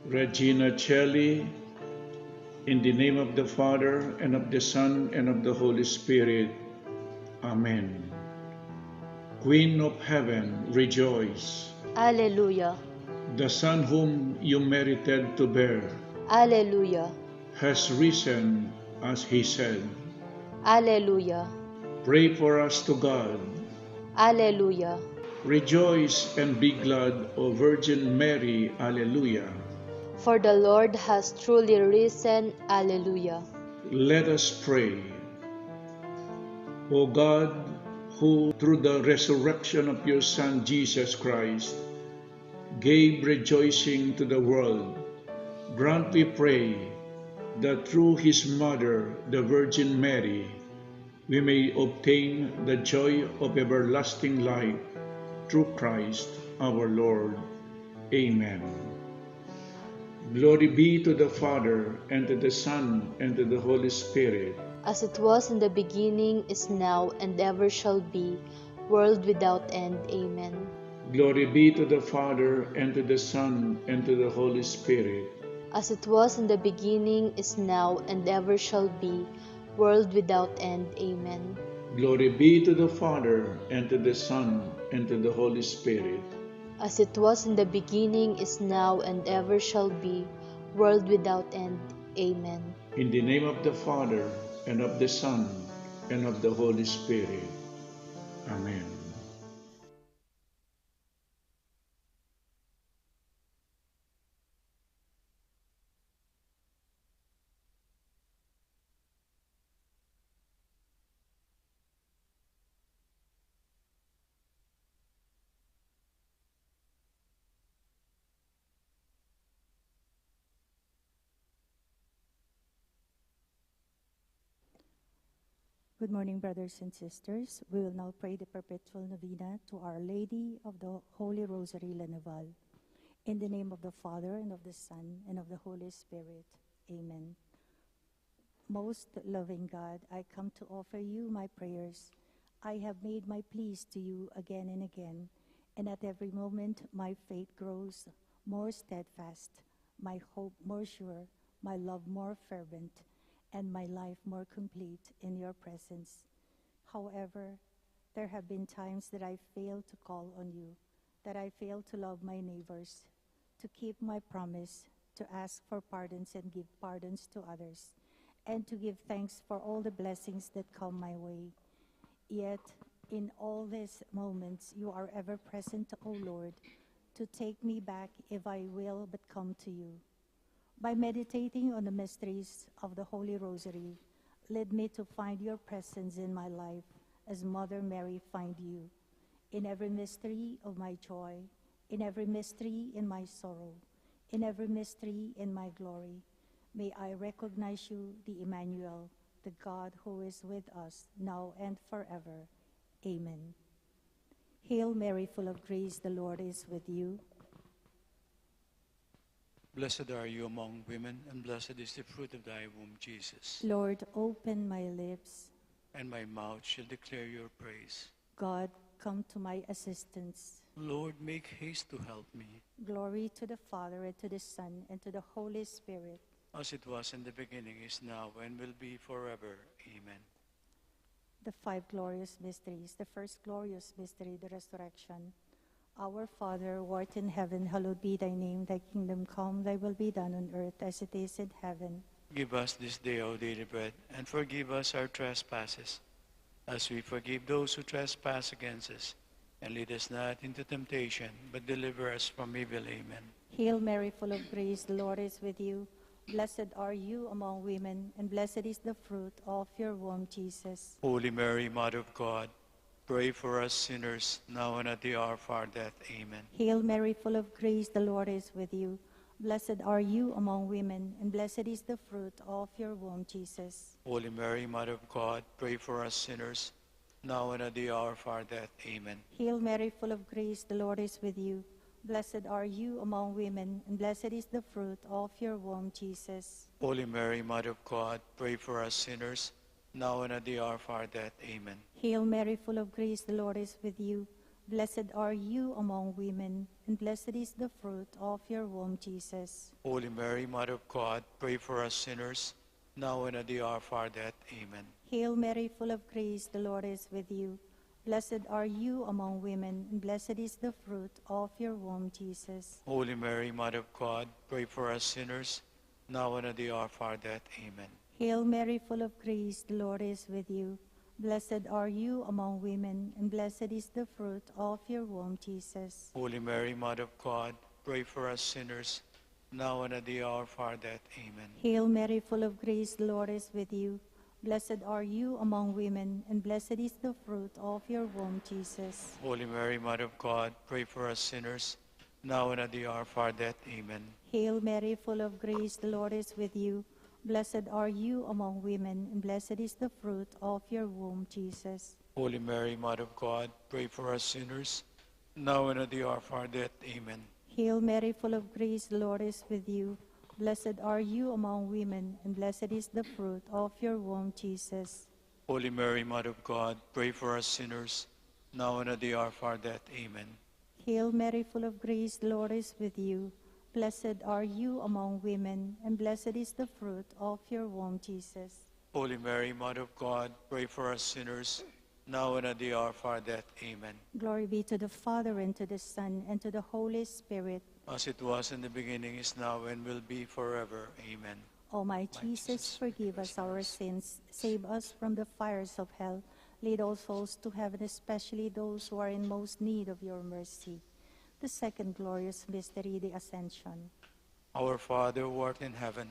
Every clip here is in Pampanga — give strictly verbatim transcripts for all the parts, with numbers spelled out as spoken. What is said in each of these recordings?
Regina Caeli, in the name of the Father, and of the Son, and of the Holy Spirit. Amen. Queen of heaven, rejoice. Alleluia. The Son whom you merited to bear. Alleluia. Has risen as he said. Alleluia. Pray for us to God. Alleluia. Rejoice and be glad, O Virgin Mary. Alleluia. For the Lord has truly risen. Alleluia. Let us pray. O God, who through the resurrection of your Son Jesus Christ gave rejoicing to the world, grant, we pray, that through his mother, the Virgin Mary, we may obtain the joy of everlasting life through Christ our Lord. Amen. Glory be to the Father, and to the Son, and to the Holy Spirit. As it was in the beginning, is now, and ever shall be, world without end. Amen. Glory be to the Father, and to the Son, and to the Holy Spirit. As it was in the beginning, is now, and ever shall be, world without end. Amen. Glory be to the Father, and to the Son, and to the Holy Spirit. As it was in the beginning, is now, and ever shall be, world without end. Amen. In the name of the Father, and of the Son, and of the Holy Spirit. Amen. Good morning, brothers and sisters. We will now pray the perpetual novena to Our Lady of the Holy Rosary, La Naval. In the name of the Father, and of the Son, and of the Holy Spirit. Amen. Most loving God, I come to offer you my prayers. I have made my pleas to you again and again, and at every moment my faith grows more steadfast, my hope more sure, my love more fervent, and my life more complete in your presence. However, there have been times that I failed to call on you, that I failed to love my neighbors, to keep my promise, to ask for pardons and give pardons to others, and to give thanks for all the blessings that come my way. Yet, in all these moments, you are ever present, O Lord, to take me back if I will but come to you. By meditating on the mysteries of the Holy Rosary, lead me to find your presence in my life as Mother Mary find you. In every mystery of my joy, in every mystery in my sorrow, in every mystery in my glory, may I recognize you, the Emmanuel, the God who is with us, now and forever. Amen. Hail Mary, full of grace, the Lord is with you. Blessed are you among women, and blessed is the fruit of thy womb, Jesus. Lord, open my lips. And my mouth shall declare your praise. God, come to my assistance. Lord, make haste to help me. Glory to the Father, and to the Son, and to the Holy Spirit. As it was in the beginning, is now, and will be forever. Amen. The five glorious mysteries. The first glorious mystery, the resurrection. Our Father, who art in heaven, hallowed be thy name. Thy kingdom come, thy will be done on earth as it is in heaven. Give us this day our daily bread, and forgive us our trespasses, as we forgive those who trespass against us. And lead us not into temptation, but deliver us from evil. Amen. Hail Mary, full of grace, the Lord is with you. Blessed are you among women, and blessed is the fruit of your womb, Jesus. Holy Mary, Mother of God, pray for us sinners, now and at the hour of our death. Amen. Hail Mary, full of grace, the Lord is with you. Blessed are you among women, and blessed is the fruit of your womb, Jesus. Holy Mary, Mother of God, pray for us sinners, now and at the hour of our death. Amen. Hail Mary, full of grace, the Lord is with you. Blessed are you among women, and blessed is the fruit of your womb, Jesus. Holy Mary, Mother of God, pray for us sinners, now and at the hour of our death. Amen. Hail Mary, full of grace, the Lord is with you. Blessed are you among women, and blessed is the fruit of your womb, Jesus. Holy Mary, Mother of God, pray for us sinners, now and at the hour of our death. Amen. Hail Mary, full of grace, the Lord is with you. Blessed are you among women, and blessed is the fruit of your womb, Jesus. Holy Mary, Mother of God, pray for us sinners, now and at the hour of our death. Amen. Hail Mary, full of grace, the Lord is with you. Blessed are you among women, and blessed is the fruit of your womb, Jesus. Holy Mary, Mother of God, pray for us sinners, now and at the hour of our death. Amen. Hail Mary, full of grace, the Lord is with you. Blessed are you among women, and blessed is the fruit of your womb, Jesus. Holy Mary, Mother of God, pray for us sinners, now and at the hour of our death. Amen. Hail Mary, full of grace, the Lord is with you. Blessed are you among women, and blessed is the fruit of your womb, Jesus. Holy Mary, Mother of God, pray for us sinners, now and at the hour of our death. Amen. Hail Mary, full of grace, the Lord is with you. Blessed are you among women, and blessed is the fruit of your womb, Jesus. Holy Mary, Mother of God, pray for us sinners, now and at the hour of our death. Amen. Hail Mary, full of grace, the Lord is with you. Blessed are you among women, and blessed is the fruit of your womb, Jesus. Holy Mary, Mother of God, pray for us sinners, now and at the hour of our death. Amen. Glory be to the Father, and to the Son, and to the Holy Spirit. As it was in the beginning, is now, and will be forever. Amen. O my Jesus, forgive us our sins, save us from the fires of hell, lead all souls to heaven, especially those who are in most need of your mercy. The second glorious mystery, the Ascension. Our Father, who art in heaven,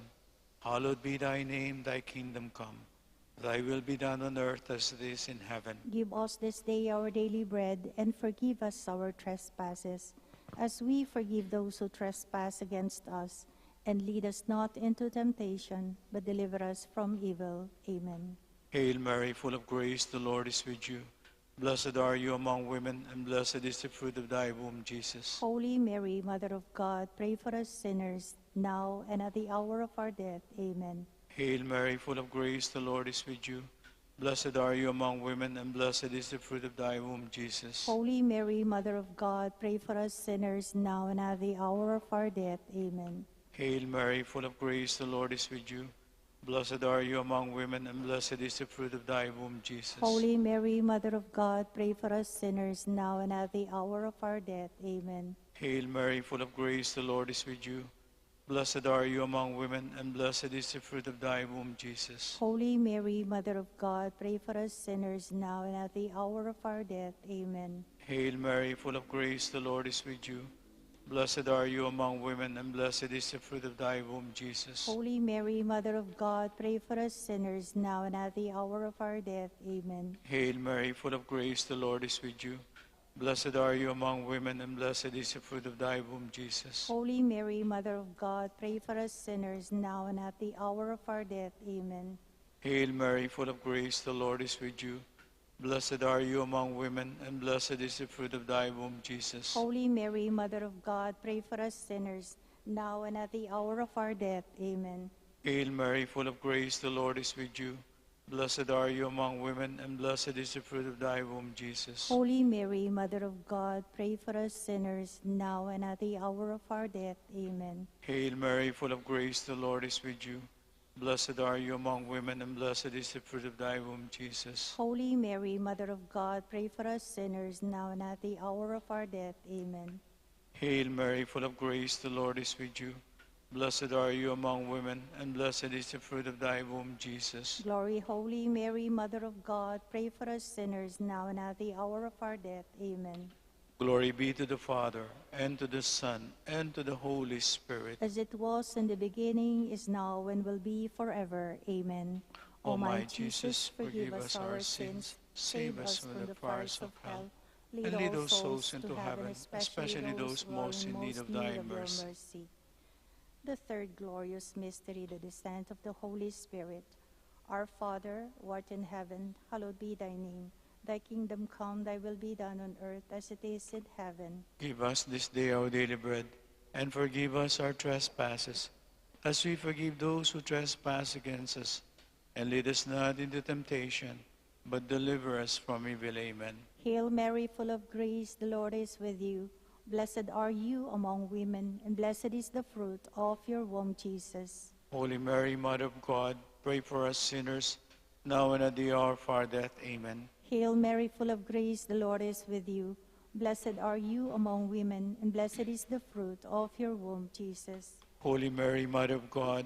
hallowed be thy name. Thy kingdom come. Thy will be done on earth as it is in heaven. Give us this day our daily bread, and forgive us our trespasses, as we forgive those who trespass against us. And lead us not into temptation, but deliver us from evil. Amen. Hail Mary, full of grace, the Lord is with you. Blessed are you among women, and blessed is the fruit of thy womb, Jesus. Holy Mary, Mother of God, pray for us sinners, now and at the hour of our death. Amen. Hail Mary, full of grace, the Lord is with you. Blessed are you among women, and blessed is the fruit of thy womb, Jesus. Holy Mary, Mother of God, pray for us sinners, now and at the hour of our death. Amen. Hail Mary, full of grace, the Lord is with you. Blessed are you among women, and blessed is the fruit of thy womb, Jesus. Holy Mary, Mother of God, pray for us sinners, now and at the hour of our death. Amen. Hail Mary, full of grace, the Lord is with you. Blessed are you among women, and blessed is the fruit of thy womb, Jesus. Holy Mary, Mother of God, pray for us sinners, now and at the hour of our death. Amen. Hail Mary, full of grace, the Lord is with you. Blessed are you among women, and blessed is the fruit of thy womb, Jesus. Holy Mary, Mother of God, pray for us sinners, now and at the hour of our death. Amen. Hail Mary, full of grace, the Lord is with you. Blessed are you among women, and blessed is the fruit of thy womb, Jesus. Holy Mary, Mother of God, pray for us sinners, now and at the hour of our death. Amen. Hail Mary, full of grace, the Lord is with you. Blessed are you among women, and blessed is the fruit of thy womb, Jesus. Holy Mary, Mother of God, pray for us sinners, now and at the hour of our death. Amen. Hail Mary, full of grace, the Lord is with you. Blessed are you among women, and blessed is the fruit of thy womb, Jesus. Holy Mary, Mother of God, pray for us sinners, now and at the hour of our death. Amen. Hail Mary, full of grace, the Lord is with you. Blessed are you among women, and blessed is the fruit of thy womb, Jesus. Holy Mary, Mother of God, pray for us sinners, now and at the hour of our death. Amen. Hail Mary, full of grace, the Lord is with you. Blessed are you among women, and blessed is the fruit of thy womb, Jesus. Glory, Holy Mary, Mother of God, pray for us sinners, now and at the hour of our death. Amen. Glory be to the Father, and to the Son, and to the Holy Spirit. As it was in the beginning, is now, and will be forever. Amen. O my Jesus, forgive us our sins, save us from the fires of hell, and lead all souls into heaven, especially those most in need of thy mercy. The third glorious mystery, the descent of the Holy Spirit. Our Father, who art in heaven, hallowed be thy name. Thy kingdom come, thy will be done on earth as it is in heaven. Give us this day our daily bread, and forgive us our trespasses, as we forgive those who trespass against us. And lead us not into temptation, but deliver us from evil. Amen. Hail Mary, full of grace, the Lord is with you. Blessed are you among women, and blessed is the fruit of your womb, Jesus. Holy Mary, Mother of God, pray for us sinners, now and at the hour of our death. Amen. Hail Mary, full of grace, the Lord is with you. Blessed are you among women, and blessed is the fruit of your womb, Jesus. Holy Mary, Mother of God,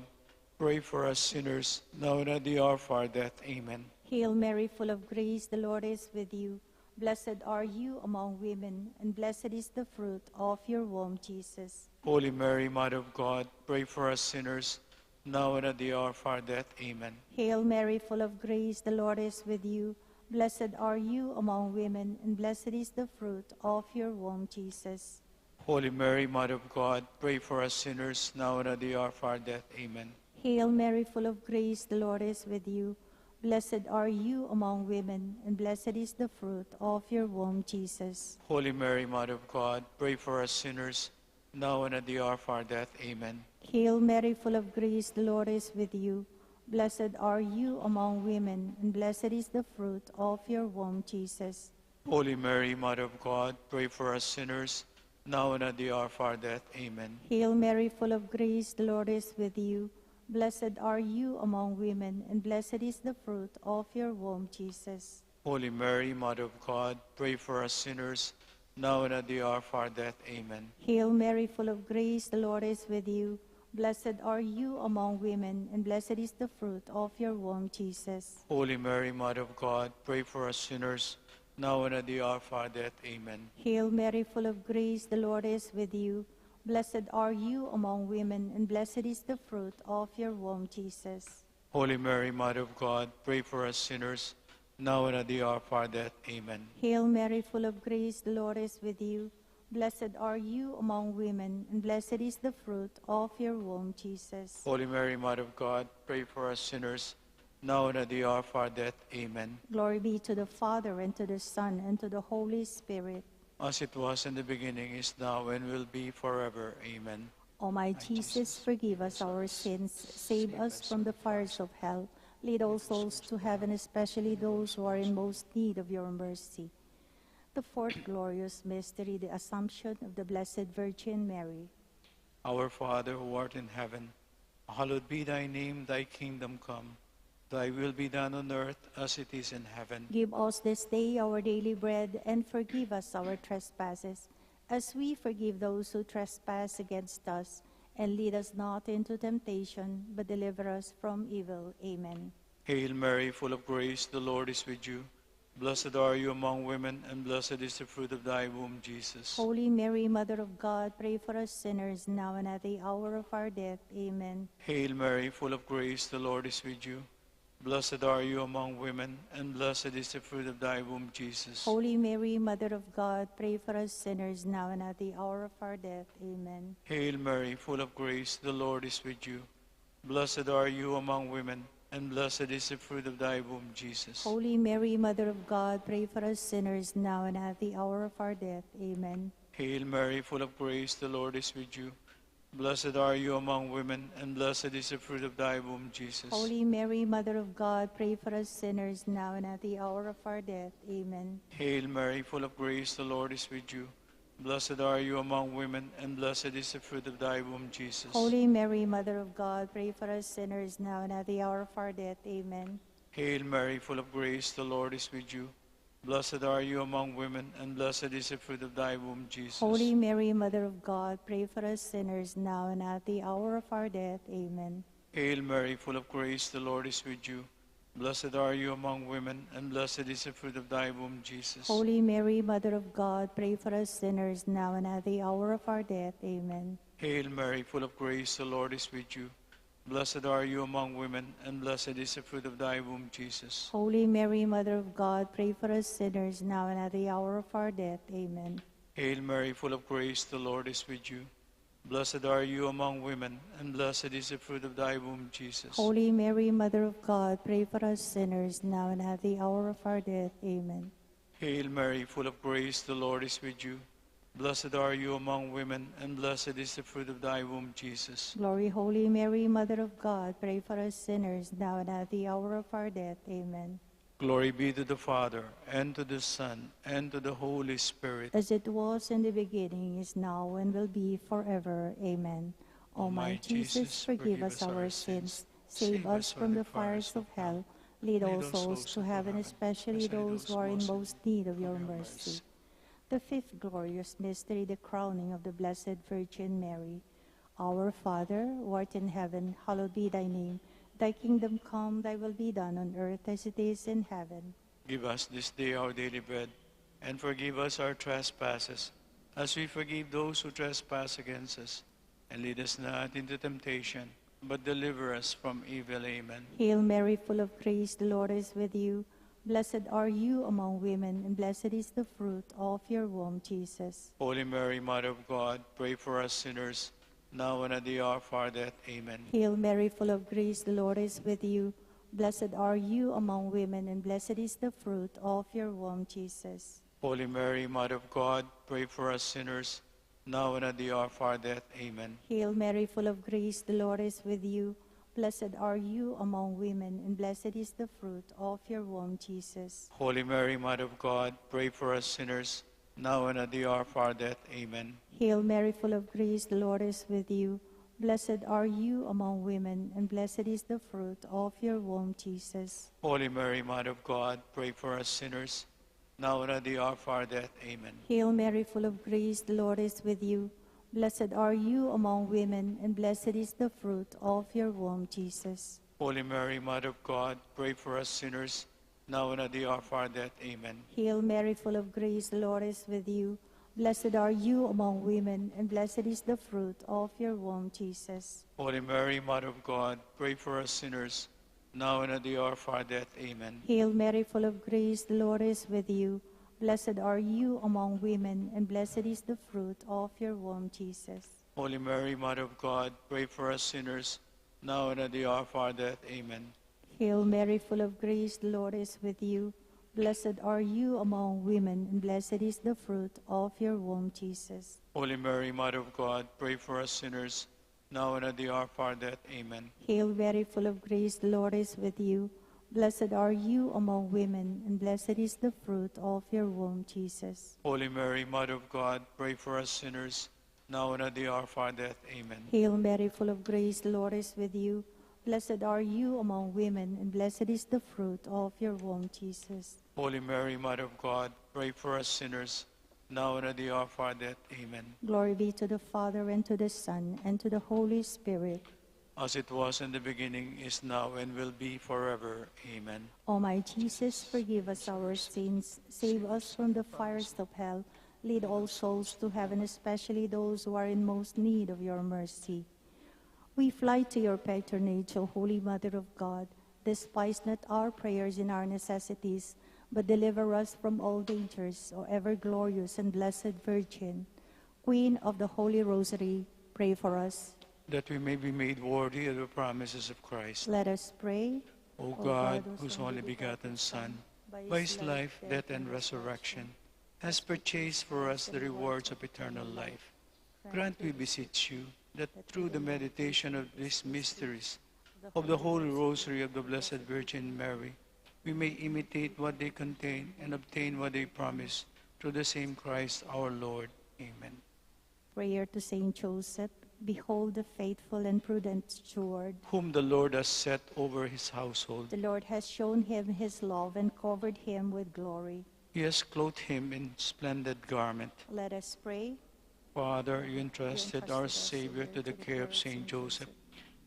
pray for us sinners, now and at the hour of our death. Amen. Hail Mary, full of grace, the Lord is with you. Blessed are you among women, and blessed is the fruit of your womb, Jesus. Holy Mary, Mother of God, pray for us sinners, now and at the hour of our death. Amen. Hail Mary, full of grace, the Lord is with you. Blessed are you among women, and blessed is the fruit of your womb, Jesus. Holy Mary, Mother of God, pray for us sinners, now and at the hour of our death. Amen. Hail Mary, full of grace, the Lord is with you. Blessed are you among women, and blessed is the fruit of your womb, Jesus. Holy Mary, Mother of God, pray for us sinners, now and at the hour of our death. Amen. Hail Mary, full of grace, the Lord is with you. Blessed are you among women, and blessed is the fruit of your womb, Jesus. Holy Mary, Mother of God, pray for us sinners, now and at the hour of our death. Amen. Hail Mary, full of grace, the Lord is with you. Blessed are you among women, and blessed is the fruit of your womb, Jesus. Holy Mary, Mother of God, pray for us sinners, now and at the hour of our death. Amen. Hail Mary, full of grace, the Lord is with you. Blessed are you among women, and blessed is the fruit of your womb, Jesus. Holy Mary, Mother of God, pray for us sinners, now and at the hour of our death. Amen. Hail Mary, full of grace, the Lord is with you. Blessed are you among women, and blessed is the fruit of your womb, Jesus. Holy Mary, Mother of God, pray for us sinners, now and at the hour of our death. Amen. Hail Mary, full of grace, the Lord is with you. Blessed are you among women, and blessed is the fruit of your womb, Jesus. Holy Mary, Mother of God, pray for us sinners, now and at the hour of our death. Amen. Glory be to the Father, and to the Son, and to the Holy Spirit. As it was in the beginning, is now, and will be forever. Amen. O my Jesus, forgive us our sins, save us from the fires of hell, lead all souls to heaven, especially those who are in most need of your mercy. The fourth glorious mystery, the Assumption of the Blessed Virgin Mary. Our Father, who art in heaven, hallowed be thy name. Thy kingdom come. Thy will be done on earth as it is in heaven. Give us this day our daily bread, and forgive us our trespasses, as we forgive those who trespass against us. And lead us not into temptation, but deliver us from evil. Amen. Hail Mary, full of grace, the Lord is with you. Blessed are you among women, and blessed is the fruit of thy womb, Jesus. Holy Mary, Mother of God, pray for us sinners, now and at the hour of our death. Amen. Hail Mary, full of grace, the Lord is with you. Blessed are you among women, and blessed is the fruit of thy womb, Jesus. Holy Mary, Mother of God, pray for us sinners, now and at the hour of our death. Amen. Hail Mary, full of grace, the Lord is with you. Blessed are you among women, and blessed is the fruit of thy womb, Jesus. Holy Mary, Mother of God, pray for us sinners, now and at the hour of our death. Amen. Hail Mary, full of grace, the Lord is with you. Blessed are you among women, and blessed is the fruit of thy womb, Jesus. Holy Mary, Mother of God, pray for us sinners, now and at the hour of our death. Amen. Hail Mary, full of grace, the Lord is with you. Blessed are you among women, and blessed is the fruit of thy womb, Jesus. Holy Mary, Mother of God, pray for us sinners, now and at the hour of our death. Amen. Hail Mary, full of grace, the Lord is with you. Blessed are you among women, and blessed is the fruit of thy womb, Jesus. Holy Mary, Mother of God, pray for us sinners, now and at the hour of our death. Amen. Hail Mary, full of grace, the Lord is with you. Blessed are you among women, and blessed is the fruit of thy womb, Jesus. Holy Mary, Mother of God, pray for us sinners, now and at the hour of our death. Amen. Hail Mary, full of grace, the Lord is with you. Blessed are you among women, and blessed is the fruit of thy womb, Jesus. Holy Mary, Mother of God, pray for us sinners, now and at the hour of our death. Amen. Hail Mary, full of grace, the Lord is with you. Blessed are you among women, and blessed is the fruit of thy womb, Jesus. Holy Mary, Mother of God, pray for us sinners, now and at the hour of our death. Amen. Hail Mary, full of grace, the Lord is with you. Blessed are you among women, and blessed is the fruit of thy womb, Jesus. Glory, Holy Mary, Mother of God, pray for us sinners, now and at the hour of our death. Amen. Glory be to the Father, and to the Son, and to the Holy Spirit. As it was in the beginning, is now, and will be forever. Amen. O my Jesus, forgive us our sins, save us from the fires of hell, lead all souls to heaven, especially those who are in most need of your mercy. The fifth glorious mystery, the crowning of the Blessed Virgin Mary. Our Father, who art in heaven, hallowed be thy name. Thy kingdom come, thy will be done on earth as it is in heaven. Give us this day our daily bread, and forgive us our trespasses, as we forgive those who trespass against us. And lead us not into temptation, but deliver us from evil. Amen. Hail Mary, full of grace, the Lord is with you. Blessed are you among women, and blessed is the fruit of your womb, Jesus. Holy Mary, Mother of God, pray for us sinners, now and at the hour of our death. Amen. Hail Mary, full of grace, the Lord is with you. Blessed are you among women, and blessed is the fruit of your womb, Jesus. Holy Mary, Mother of God, pray for us sinners, now and at the hour of our death. Amen. Hail Mary, full of grace, the Lord is with you. Blessed are you among women, and blessed is the fruit of your womb, Jesus. Holy Mary, Mother of God, pray for us sinners, now and at the hour of our death. Amen. Hail Mary, full of grace, the Lord is with you. Blessed are you among women, and blessed is the fruit of your womb, Jesus. Holy Mary, Mother of God, pray for us sinners, now and at the hour of our death. Amen. Hail Mary, full of grace, the Lord is with you. Blessed are you among women, and blessed is the fruit of your womb, Jesus. Holy Mary, Mother of God, pray for us sinners, now and at the hour of our death. Amen. Hail Mary, full of grace, the Lord is with you. Blessed are you among women, and blessed is the fruit of your womb, Jesus. Holy Mary, Mother of God, pray for us sinners, now and at the hour of our death. Amen. Hail Mary, full of grace, the Lord is with you. Blessed are you among women, and blessed is the fruit of your womb, Jesus. Holy Mary, Mother of God, pray for us sinners, now and at the hour of our death. Amen. Hail Mary, full of grace, the Lord is with you. Blessed are you among women, and blessed is the fruit of your womb, Jesus. Holy Mary, Mother of God, pray for us sinners, now and at the hour of our death. Amen. Hail Mary, full of grace, the Lord is with you. Blessed are you among women, and blessed is the fruit of your womb, Jesus. Holy Mary, Mother of God, pray for us sinners, now and at the hour of our death. Amen. Hail Mary, full of grace, the Lord is with you. Blessed are you among women, and blessed is the fruit of your womb, Jesus. Holy Mary, Mother of God, pray for us sinners, now and at the hour of our death. Amen. Glory be to the Father, and to the Son, and to the Holy Spirit. As it was in the beginning, is now, and will be forever. Amen. O my Jesus, forgive us our sins, save us from the fires of hell, lead all souls to heaven, especially those who are in most need of your mercy. We fly to your patronage, O Holy Mother of God. Despise not our prayers in our necessities, but deliver us from all dangers, O ever glorious and blessed Virgin. Queen of the Holy Rosary, pray for us. That we may be made worthy of the promises of Christ. Let us pray. O God, whose only begotten Son, by his life, death, and resurrection, has purchased for us the rewards of eternal life, grant, we beseech you, that through the meditation of these mysteries of the Holy Rosary of the Blessed Virgin Mary, we may imitate what they contain and obtain what they promise, through the same Christ our Lord. Amen. Prayer to Saint Joseph. Behold the faithful and prudent steward, whom the Lord has set over his household. The Lord has shown him his love and covered him with glory. He has clothed him in splendid garment. Let us pray. Father, you entrusted our Savior to the care of Saint Joseph.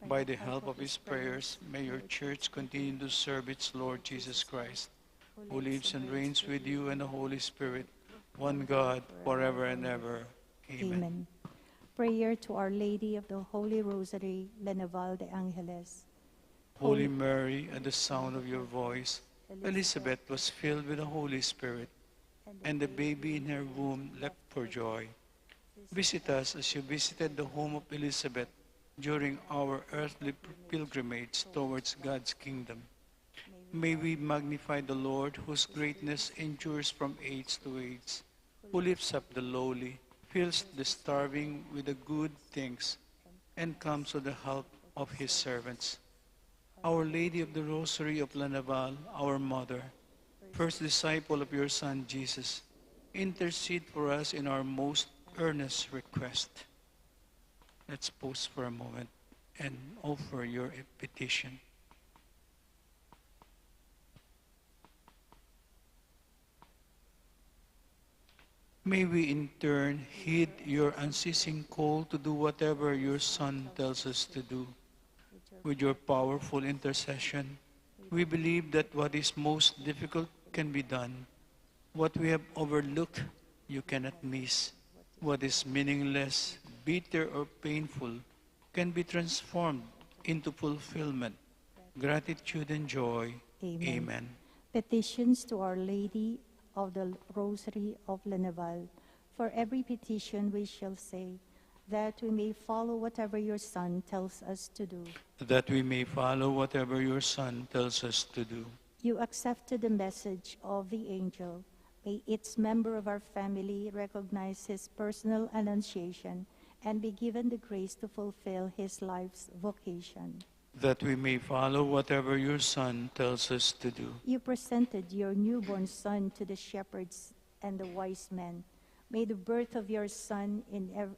By the help of his prayers, may your church continue to serve its Lord Jesus Christ, who lives and reigns with you and the Holy Spirit, one God, forever and ever. Amen. Amen. Prayer to Our Lady of the Holy Rosary, La Naval de Angeles. Holy Mary, at the sound of your voice, Elizabeth was filled with the Holy Spirit, and the baby in her womb leapt for joy. Visit us as you visited the home of Elizabeth during our earthly pilgrimage towards God's kingdom. May we magnify the Lord, whose greatness endures from age to age, who lifts up the lowly, fills the starving with the good things, and comes to the help of his servants. Our Lady of the Rosary of La Naval, our mother, first disciple of your Son, Jesus, intercede for us in our most earnest request. Let's pause for a moment and offer your petition. May we in turn heed your unceasing call to do whatever your Son tells us to do. With your powerful intercession, we believe that what is most difficult can be done. What we have overlooked, you cannot miss. What is meaningless, bitter, or painful can be transformed into fulfillment, gratitude, and joy. Amen. Amen. Petitions to Our Lady of the Rosary of Leneval. For every petition we shall say, that we may follow whatever your Son tells us to do. That we may follow whatever your Son tells us to do. You accepted the message of the angel. May each member of our family recognize his personal annunciation and be given the grace to fulfill his life's vocation. That we may follow whatever your Son tells us to do. You presented your newborn Son to the shepherds and the wise men. May the birth of your Son in ev-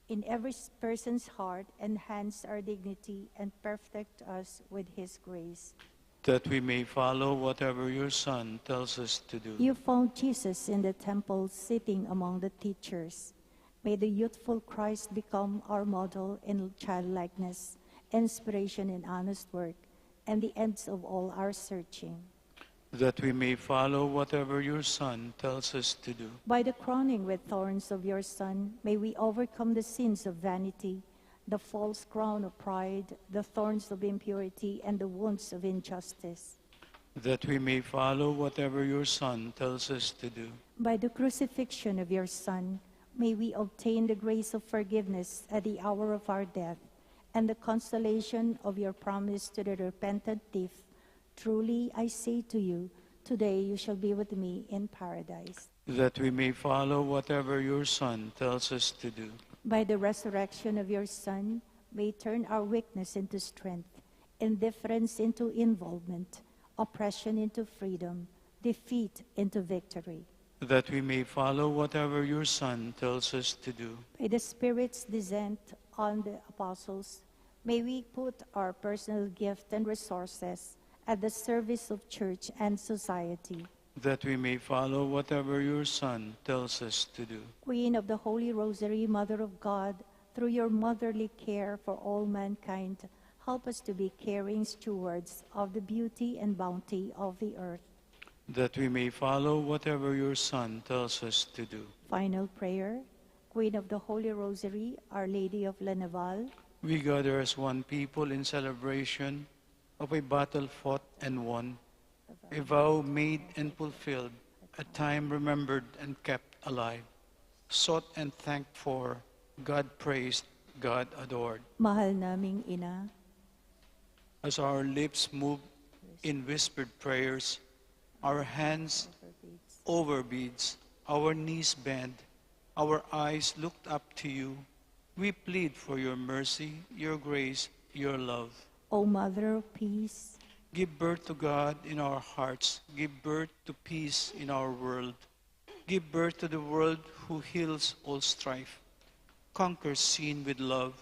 in every s- person's heart enhance our dignity and perfect us with his grace. That we may follow whatever your Son tells us to do. You found Jesus in the temple sitting among the teachers. May the youthful Christ become our model in childlikeness, inspiration in honest work, and the ends of all our searching. That we may follow whatever your Son tells us to do. By the crowning with thorns of your Son, may we overcome the sins of vanity, the false crown of pride, the thorns of impurity, and the wounds of injustice. That we may follow whatever your Son tells us to do. By the crucifixion of your Son, may we obtain the grace of forgiveness at the hour of our death and the consolation of your promise to the repentant thief. Truly I say to you, today you shall be with me in paradise. That we may follow whatever your Son tells us to do. By the resurrection of your Son, may turn our weakness into strength, indifference into involvement, oppression into freedom, defeat into victory. That we may follow whatever your Son tells us to do. By the Spirit's descent on the apostles, may we put our personal gift and resources at the service of church and society. That we may follow whatever your Son tells us to do. Queen of the Holy Rosary, Mother of God, through your motherly care for all mankind, help us to be caring stewards of the beauty and bounty of the earth. That we may follow whatever your Son tells us to do. Final prayer. Queen of the Holy Rosary, Our Lady of Leneval, we gather as one people in celebration of a battle fought and won, a vow made and fulfilled, a time remembered and kept alive, sought and thanked for, God praised, God adored. Mahal naming Ina, as our lips move in whispered prayers, our hands over beads, our knees bend, our eyes looked up to you, we plead for your mercy, your grace, your love. O Mother of Peace, give birth to God in our hearts. Give birth to peace in our world. Give birth to the world who heals all strife, conquers sin with love,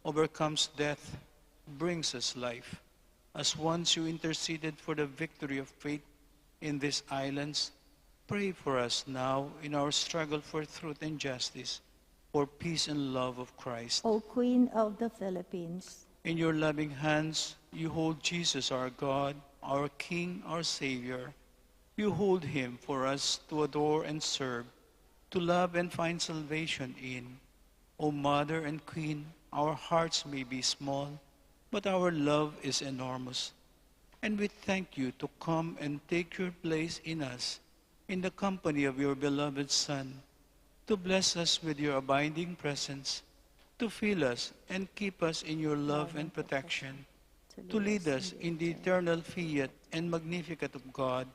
overcomes death, brings us life. As once you interceded for the victory of faith in these islands, pray for us now in our struggle for truth and justice, for peace and love of Christ. O Queen of the Philippines, in your loving hands, you hold Jesus, our God, our King, our Savior. You hold him for us to adore and serve, to love and find salvation in. O Mother and Queen, our hearts may be small, but our love is enormous. And we thank you to come and take your place in us, in the company of your beloved Son, to bless us with your abiding presence, to fill us and keep us in your love and protection, to lead us in the eternal fiat and magnificat of God,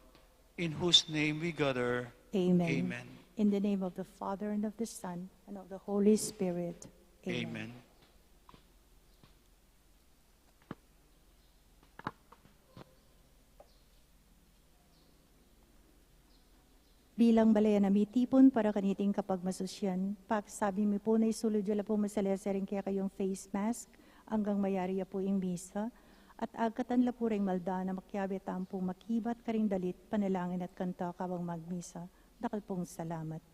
in whose name we gather. Amen. Amen. In the name of the Father, and of the Son, and of the Holy Spirit. Amen. Amen. Bilang balayan a mitipun para kaniting kapagmasusyan, pakisabi mi pu na isulud yu la pu masalese ring kekayung face mask anggang mayari ya pu ing misa, at agkatan la pu ring malda na makiabe tamu pung makibat karing dalit, panalangin at kanta kabang magmisa. Dakal pung salamat.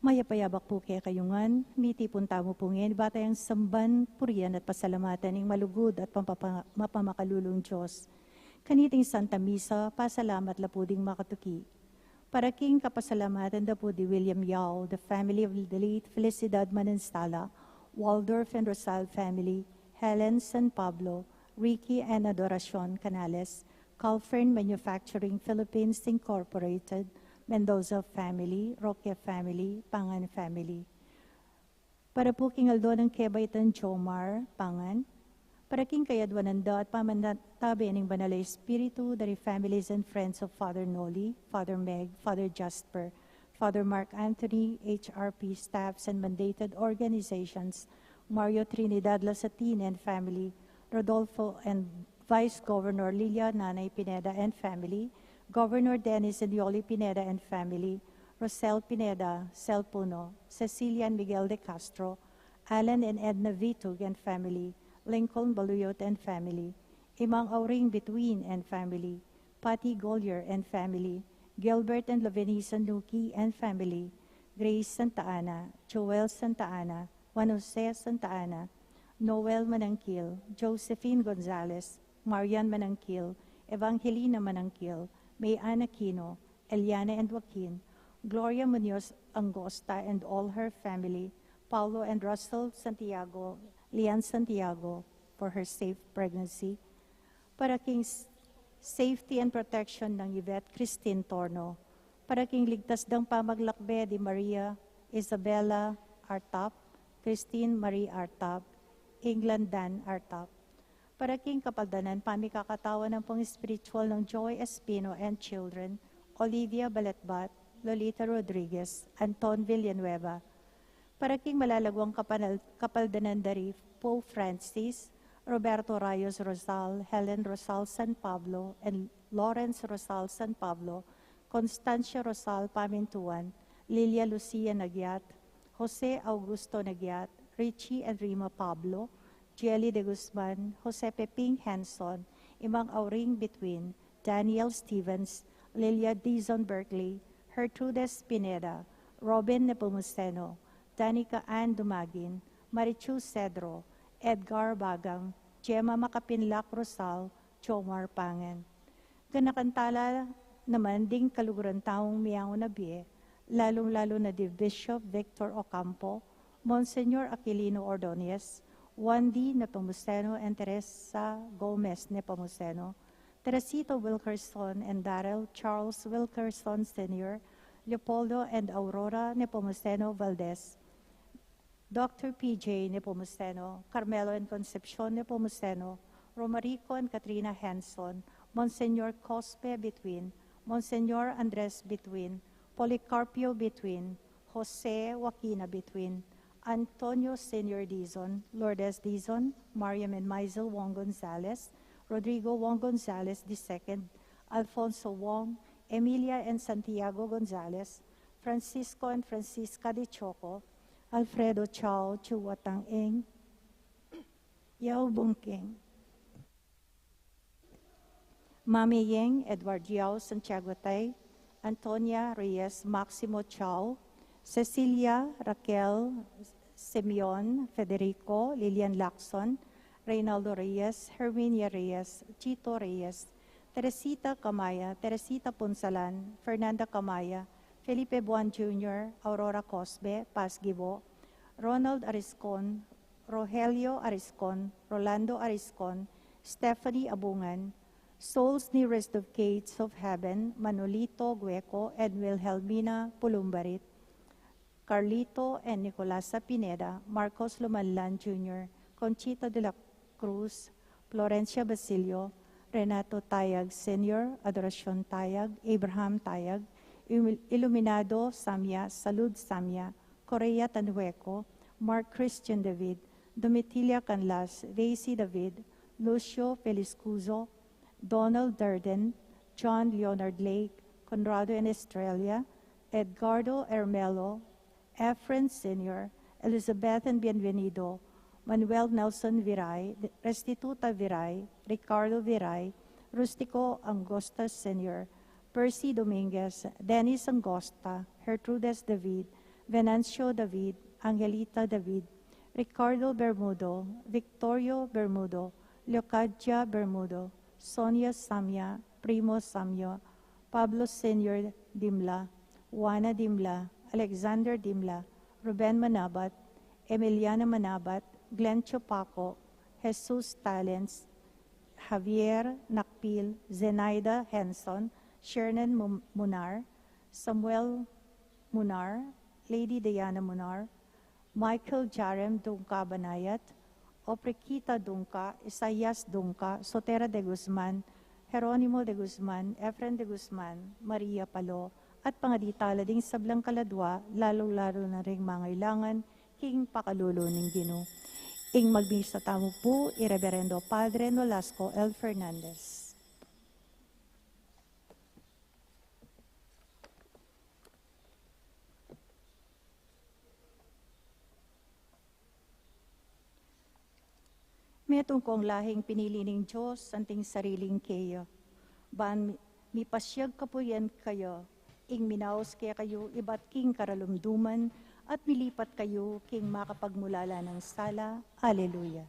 Mayap a yabak pu kekayu ngan, mitipun tamu pu ngeni bata yang samban, purian at pasalamatan ing malugud at pampapa-, mapamakalulung Dios. Kaniting Santa Misa, pasalamat la pu ding makatuki. Para king kapasalamatan da pu di William Yao, the family of the late Felicidad Manansala, Waldorf and Rosal family, Helen San Pablo, Ricky and Adoracion Canales, Calfern Manufacturing Philippines Incorporated, Mendoza family, Roque family, Pangan family. Para pu king aldo nang kebaitan Jomar Pangan. Para king kayadwanan da at pamantabe ning Banal a Espiritu, dari families and friends of Father Noli, Father Meg, Father Jasper, Father Mark Anthony, H R P staffs and mandated organizations, Mario Trinidad Lasatin and family, Rodolfo and Vice Governor Lilia Nanay Pineda and family, Governor Dennis and Yoli Pineda and family, Rosel Pineda, Sel Puno, Cecilia and Miguel de Castro, Alan and Edna Vitug and family, Lincoln Baluyot and family, Imang Auring Bituin and family, Patty Golyer and family, Gilbert and Lavenisa Nuki and family, Grace Santa Ana, Joel Santa Ana, Juan Jose Santa Ana, Noel Manangkil, Josephine Gonzalez, Marian Manangkil, Evangelina Manangkil, May Ann Aquino, Eliana and Joaquin, Gloria Munoz Angosta and all her family, Paulo and Russell Santiago, Lian Santiago, for her safe pregnancy. Para king s-, safety and protection nang Yvette Christine Torno. Para king ligtas dang pamaglakbe di Maria Isabella Artap, Christine Marie Artap, England Dan Artap. Para king kapaldanan pamikakatawan ampong espiritual nang Joy Espino and children, Olivia Baletbat, Lolita Rodriguez, Anton Villanueva. Para king malalaguang kapanal-, kapaldanan dari Pope Francis, Roberto Rayos Rosal, Helen Rosal San Pablo, and Lawrence Rosal San Pablo, Constancia Rosal Pamintuan, Lilia Lucia Nagyat, Jose Augusto Nagyat, Richie and Rima Pablo, Jelly de Guzman, Jose Peping Henson, Imang Auring Bituin, Daniel Stevens, Lilia Dizon Berkeley, Gertrudes Pineda, Robin Nepomuceno, Danica Ann Dumagin, Marichu Cedro, Edgar Bagang, Gemma Makapinlak Rosal, Jomar Pangan. Ganakan tala naman ding kaluguran taung miyauna bie, lalung-lalu na di Bishop Victor Ocampo, Monsignor Aquilino Ordonez, Juan D. Nepomuceno, and Teresa Gomez Nepomuceno, Teresita Wilkerson and Darrell Charles Wilkerson Senior, Leopoldo and Aurora Nepomuceno Valdez, Doctor P J Nepomuceno, Carmelo and Concepcion Nepomuceno, Romarico and Katrina Henson, Monsignor Cospe Bituin, Monsignor Andres Bituin, Policarpio Bituin, Jose Joaquina Bituin, Antonio Senior Dizon, Lourdes Dizon, Mariam and Maisel Wong Gonzalez, Rodrigo Wong Gonzalez the second, Alfonso Wong, Emilia and Santiago Gonzalez, Francisco and Francisca de Choco, Alfredo Chao Chuatang Eng, Yao Bungking, Mami Yeng, Edward Yao, Santiago Tay, Antonia Reyes, Maximo Chao, Cecilia, Raquel, Simeon, Federico, Lilian Lacson, Reynaldo Reyes, Herminia Reyes, Chito Reyes, Teresita Camaya, Teresita Punsalan, Fernanda Camaya, Felipe Buan Junior, Aurora Cosbe, Paz Gibo, Ronald Ariscon, Rogelio Ariscon, Rolando Ariscon, Stephanie Abungan, Souls Nearest of Gates of Heaven, Manolito Gueco and Wilhelmina Pulumbarit, Carlito and Nicolasa Pineda, Marcos Lumanlan Junior, Conchita de la Cruz, Florencia Basilio, Renato Tayag Senior, Adoracion Tayag, Abraham Tayag, Ilu-, Iluminado Samya, Salud Samya, Correa Tanhueco, Mark Christian David, Domitila Canlas, Daisy David, Lucio Feliscuzo, Donald Durden, John Leonard Lake, Conrado and Estrella, Edgardo Ermelo, Efren Senior, Elizabeth and Bienvenido, Manuel Nelson Viray, Restituta Viray, Ricardo Viray, Rustico Angosta Senior, Percy Dominguez, Dennis Angosta, Gertrudes David, Venancio David, Angelita David, Ricardo Bermudo, Victorio Bermudo, Leocadia Bermudo, Sonia Samia, Primo Samio, Pablo Senior Dimla, Juana Dimla, Alexander Dimla, Ruben Manabat, Emiliana Manabat, Glenn Chopaco, Jesus Talents, Javier Nakpil, Zenaida Henson, Shernan Mu-, Munar, Samuel Munar, Lady Diana Munar, Michael Jarem Dungca Banayat, Opriquita Dungca, Isaias Dungca, Sotera de Guzman, Jeronimo de Guzman, Efren de Guzman, Maria Palo, at pangaditala ding sablang kaladwa, lalu-lalu na ring mangailangan king pakalulu ning Ginu. Ing magmisa tamu pu, i Reverendo Padre Nolasco L. Fernandez. Metung kong lahing pinili ning Dios, anting sariling keya. Ban mi-, mipasyag kapurian kaya, ing minaus kekayu ibat king karalumduman, at milipat kayu king makapagmulala nang sala. Aleluya.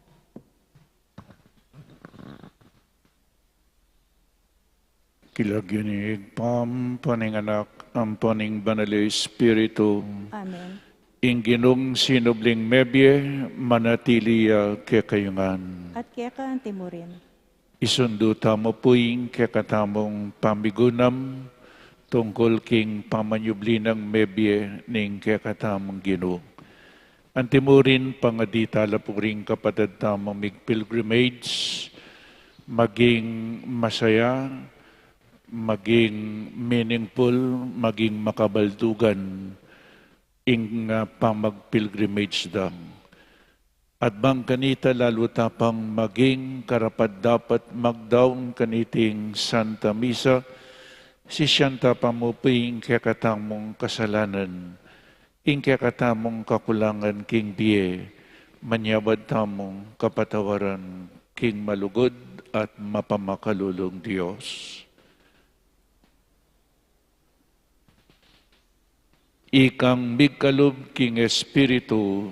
King lagyu ning Ibpa, ampo ning Anak, ampo ning Banal a Espiritu. Amen. Ing Ginung sinubling mebie, manatili ya kekayu ngan. At keka antimurin. Isundu tamu pu ing kekatamung pamigunam, tungkul king pamanyubli nang mebie ning kekatamung Ginu. Antimurin, pangaditala pu ring kapatad tamung mig-pilgrimage, maging masaya, maging meaningful, maging makabaldugan ing, ah, pamag-pilgrimage da. At bang kanita lalu ta pang maging karapat-dapat magdaun kaniting Santa Misa, sisian ta pa mu pu ing kekatamung kasalanan, ing kekatamung kakulangan king bie, manyawad tamung kapatawaran king malugud at mapamakalulung Dios. Ikang migkalub king Espiritu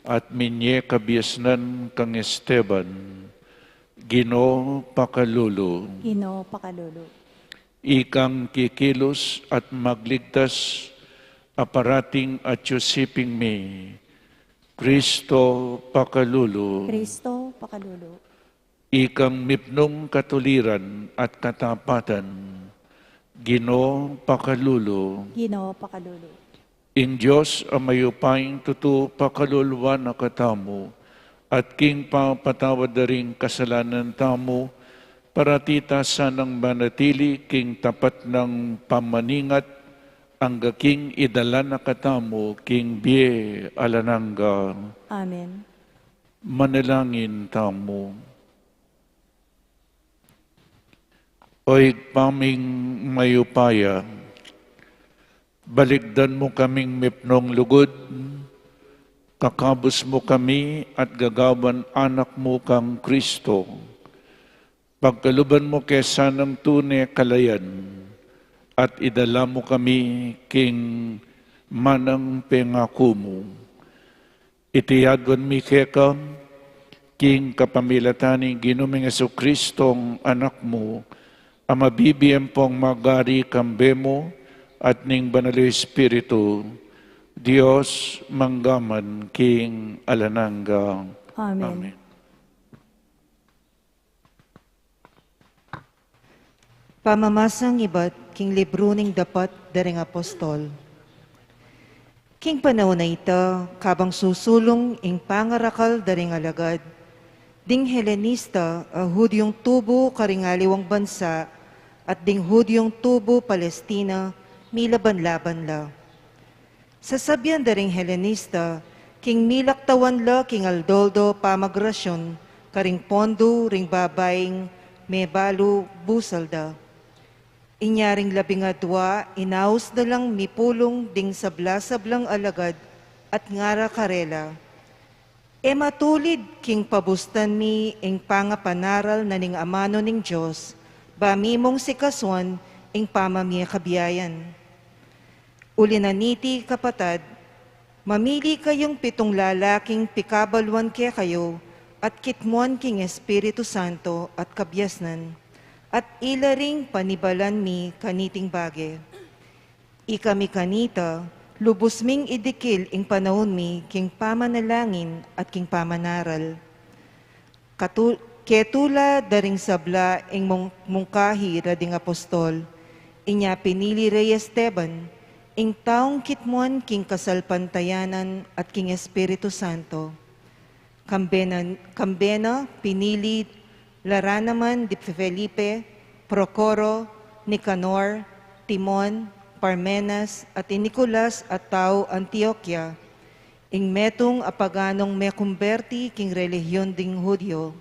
at minye kabiasnan kang Esteban, Ginu pakalulu. Ginu pakalulu. Ikang kikilus at magligtas, a parating atiu siping mi, Kristo pakalulu. Kristo pakalulu. Ikang mipnung katuliran at katapatan, Ginu pakalulu. Ginu pakalulu. Ing Dios a mayupayang tutu pakaluluan na katamu, at king papatawad da ring kasalanan tamu, parati ta sanang manatili king tapat nang pamaningat, angga king idala na katamu king bie alang angga. Amen. Manalangin tamu. O Ibpa ming mayupaya, balikdan mu kaming mipnung lugud, kakabus mu kami at gagawan anak mu kang Kristo. Pagkaluban mu ke sanang tune kalayan, at idala mu kami king manang pengaku mu. Iti aduan mi keka, king kapamilatan ning Ginu ming Jesucristo, Anak mu, a mabibie ampong magari kambe mu at ning Banal a Espiritu, Dios, mangga man king alang angga. Amen. Amen. Pamamasang ibat king libru ning Dapat da ring Apostol. King panaun a ita, kabang susulung ing pangarakal da ring alagad, ding Helenista a Hudyung tubu karing aliwang bansa at ding Hudyung tubu Palestina, milaban-laban la. Sasabian da ring Helenista, king milaktawan la king aldo-aldo pamagrasyun karing pondu ring babaing mebalu busal da. Inya ring labing adua, inaus da lang mipulung ding sabla-sablang alagad at ngara karela, "E matulid king pabustan mi ing pangapanaral na ning amanu ning Dios, ba mi mung sikasuan ing pamamie kabiayan. Uli na niti, kapatad, mamili kayung pitung lalaking pikabaluan kekayu at kitmuan king Espiritu Santo at kabiasnan, at ila ring panibalan mi kaniting bage. Ikami kanita, lubus ming idikil ing panaun mi king pamanalangin at king pamanaral." Katu-, ketula da ring sabla ing mung-, mungkahi ra ding apostol, inya pinili re i Esteban, ing taung kitmuan king kasalpantayanan at king Espiritu Santo. Kambe na, kambe na pinili la ra naman di Felipe, Procoro, Nicanor, Timon, Parmenas, at i Nicolas a tau Antioquia, ing metung a paganung mekumberti king relihiyon ding Judio.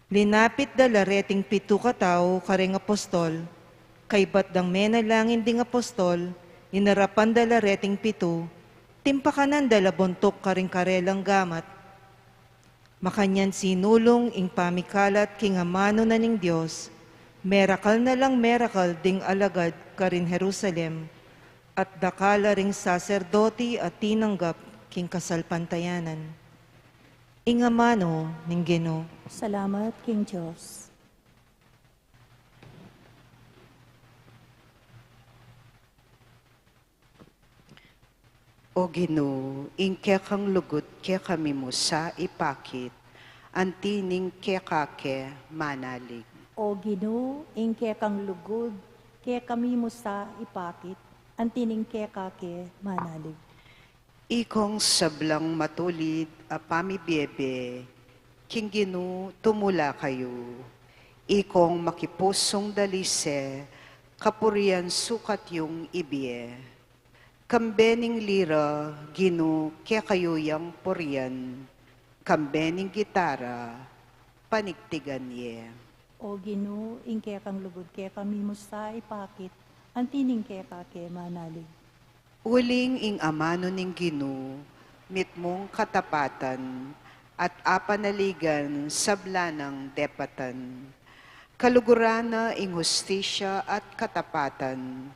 Linapit da la reting pitu katau kareng apostol, kaybat dang menalangin ding apostol, inarapan da la reting pitu, timpakanan da la buntuk karing karelang gamat. Makanyan sinulung ing pamikalat king amanu na ning Dios, merakal na lang merakal ding alagad karin Jerusalem, at dakal a ring saserdoti a tinanggap king kasalpantayanan. Ing amanu ning Ginu. Salamat king Dios. O Ginu, ing kekang lugud kekami mu sa ipakit, anti ning keka ke manalig. O Ginu, ing kekang lugud kekami mu sa ipakit, anti ning keka ke manalig. Ikong sablang matulid a pamibiebe, king Ginu tumula kayu. Ikong makipusung dalise, kapurian sukat yung ibie. Kambe ning lira, Ginu, kekayu yang purian, kambe ning gitara, panigtigan ye. O Ginu, ing kekang lugud kekami mu sa ipakit, anti ning keka ke manalig. Uling ing amanu ning Ginu, mitmung katapatan, at apanaligan sabla nang depatan. Kaluguran na ing hustisya at katapatan,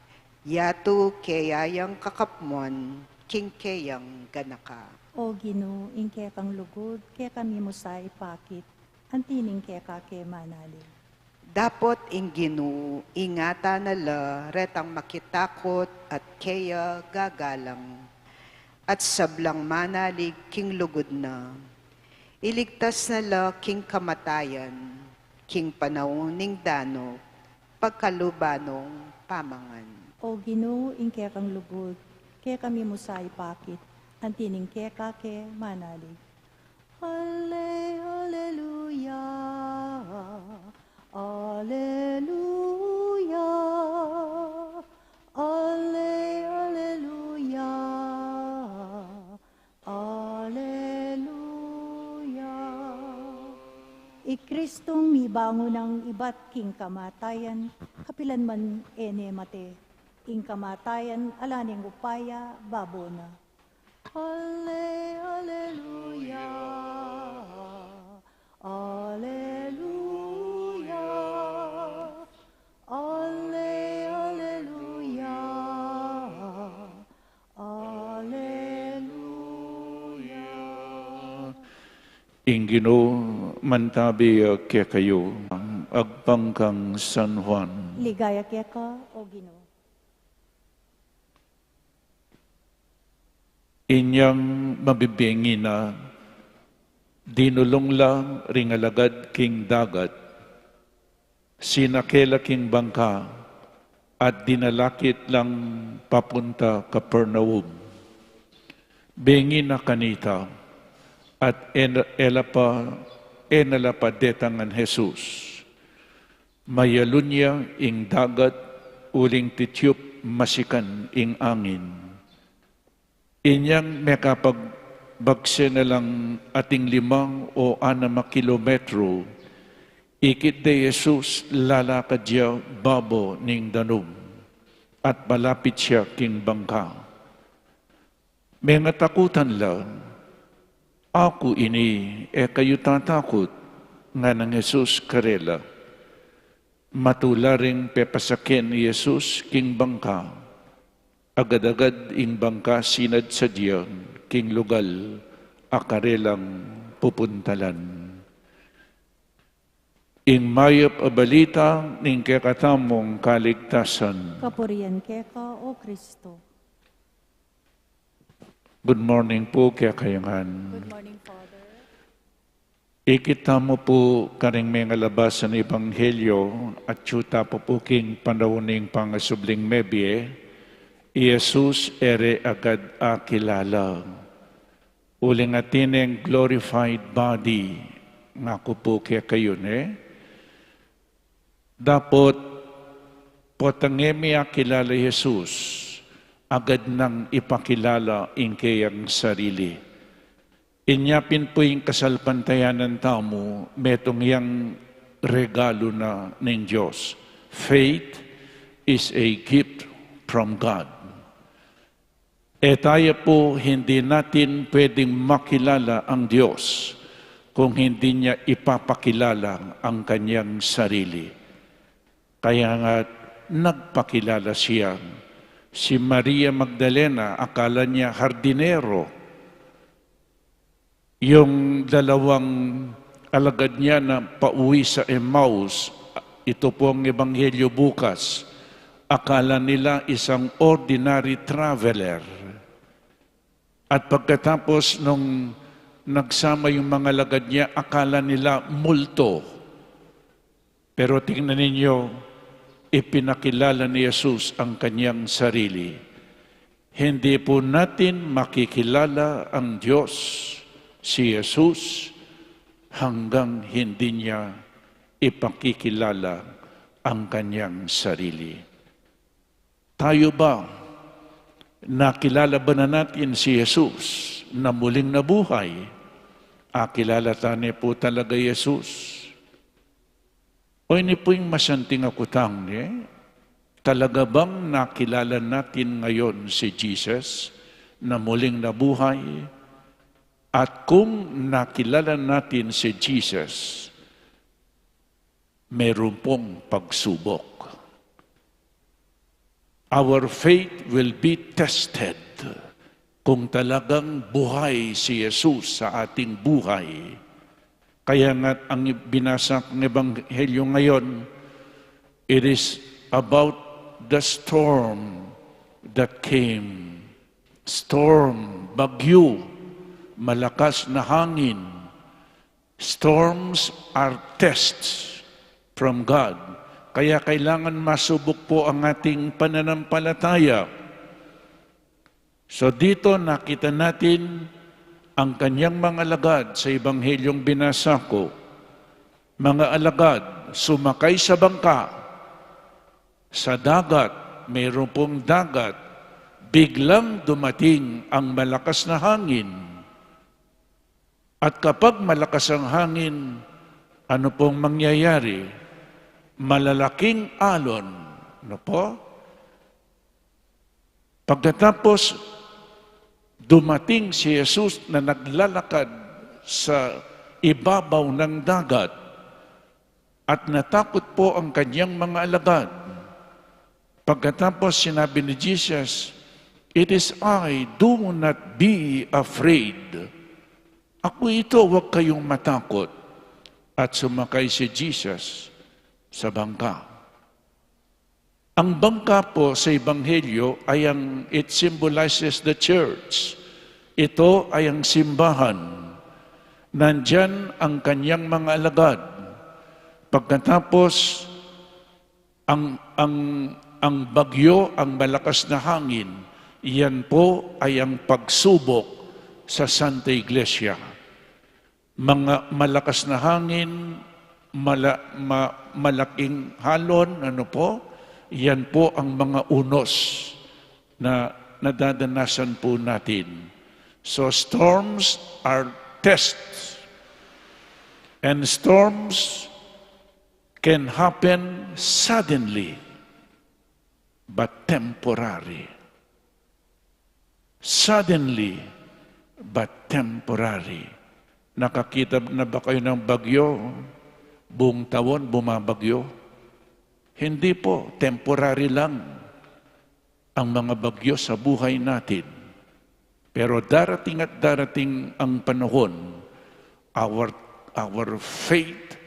yatu keya yang kakapmuan, king keyang ganaka. O Ginu, ing kekang lugud kekami mu sa ipakit, anti ning keka ke manalig. Dapot ing Ginu, ingatan na la retang makitakut at keya gagalang, at sablang manalig king lugud na. Iligtas na la king kamatayan, king panaun ning danup, pagkaluban nong pamangan. O Ginu, ing kekang lugud kekami mu sa ipakit, anti ning keka ke manalig. Ale, aleluya, aleluya, ale, aleluya, aleluya. I Kristong mibangun nang ibat king kamatayan, kapilan man e ne mate, ing kamatayan ala neng upaya babo na. Ale, aleluya, aleluya, ale, aleluya, aleluya. Ing Ginu mantabi kekayu, agpang kang San Juan. Ligaya keka, O Ginu. Inyang mabibengi na, dinulung la ring alagad king dagat, sinake la king bangka, at dinalakit lang papunta Capernaum. Bengi na kanita, at e na, e la pa, e na la pa detang Jesus. Mayalun ya ing dagat, uling titiup masikan ing angin. Inyang mekapagbagse na lang ating lima o anam a kilometro, Ikit de Jesus, lalakad ya babo ning danum, at palapit ya king bangka. Mengatakutan la. "Aku ini, e kayu tatakut," nganang Jesus karela. Matula ring pepasaken i Jesus king bangka, agad-agad ing bangka sinadsadya king lugal a karelang pupuntalan. Ing mayap a balita ning kekatamung kaligtasan. Kapurian keka, O Kristo. Good morning po kekayu ngan. Good morning, Father. Ikit tamu pu karing mengalabas a ebanghelyo, atyu ta pu king panaun ning pangasubling mebie, i Jesus e re agad akilala. Uling atin neng glorified body, ngaku pu kekayu ne, dapot potang e mi akilala i Jesus, agad nang ipakilala ing keyang sarili. Inya pin pu ing kasalpantayanan tamu, metung yang regalu na ning Dios. Faith is a gift from God. E taya pu, hindi natin pwedeng makilala ang Diyos kung hindi niya ipapakilala ang kanyang sarili. Kaya nga, nagpakilala siya. Si Maria Magdalena, akala niya hardinero. Yung dalawang alagad niya na pauwi sa Emmaus, ito pong ebanghelyo bukas, akala nila isang ordinary traveler. At pagkatapos nung nagsama yung mga alagad niya, akala nila multo. Pero tingnan ninyo, ipinakilala ni Jesus ang kanyang sarili. Hindi po natin makikilala ang Diyos, si Jesus, hanggang hindi niya ipakikilala ang kanyang sarili. Tayo ba, nakilala ba na natin si Jesus na muling nabuhay? Akilala tane po talaga Jesus? O ini po ing masanting a kutang, ne? Talaga bang nakilala natin ngayon si Jesus na muling nabuhay? At kung nakilala natin si Jesus, meron pong pagsubok. Our faith will be tested kung talagang buhay si Jesus sa ating buhay. Kaya nga ang binasa kong ebanghelyo ngayon, it is about the storm that came. Storm, bagyo, malakas na hangin. Storms are tests from God. Kaya kailangan masubok po ang ating pananampalataya. So dito nakita natin ang kanyang mga alagad sa ebanghelyong binasa ko. Mga alagad, sumakay sa bangka. Sa dagat, mayroon pong dagat. Biglang dumating ang malakas na hangin. At kapag malakas ang hangin, ano pong mangyayari? Malalaking alon. Ano po? Pagkatapos, dumating si Jesus na naglalakad sa ibabaw ng dagat at natakot po ang kanyang mga alagad. Pagkatapos, sinabi ni Jesus, "It is I, do not be afraid." Ako ito, huwag kayong matakot. At sumakay si Jesus sa bangka. Ang bangka po sa Ebanghelyo ay ang, it symbolizes the church. Ito ay ang simbahan. Nandyan ang kanyang mga alagad. Pagkatapos, ang, ang, ang bagyo, ang malakas na hangin, yan po ay ang pagsubok sa Santa Iglesia. Mga malakas na hangin, mala-, ma-, malaking alon, ano po? Yan po ang mga unos na nadadanasan po natin. So storms are tests. And storms can happen suddenly but temporary. Suddenly but temporary. Nakakita na ba kayo ng bagyo? Buong taon bumabagyo? Hindi po, temporary lang ang mga bagyo sa buhay natin. Pero darating at darating ang panahon, our, our faith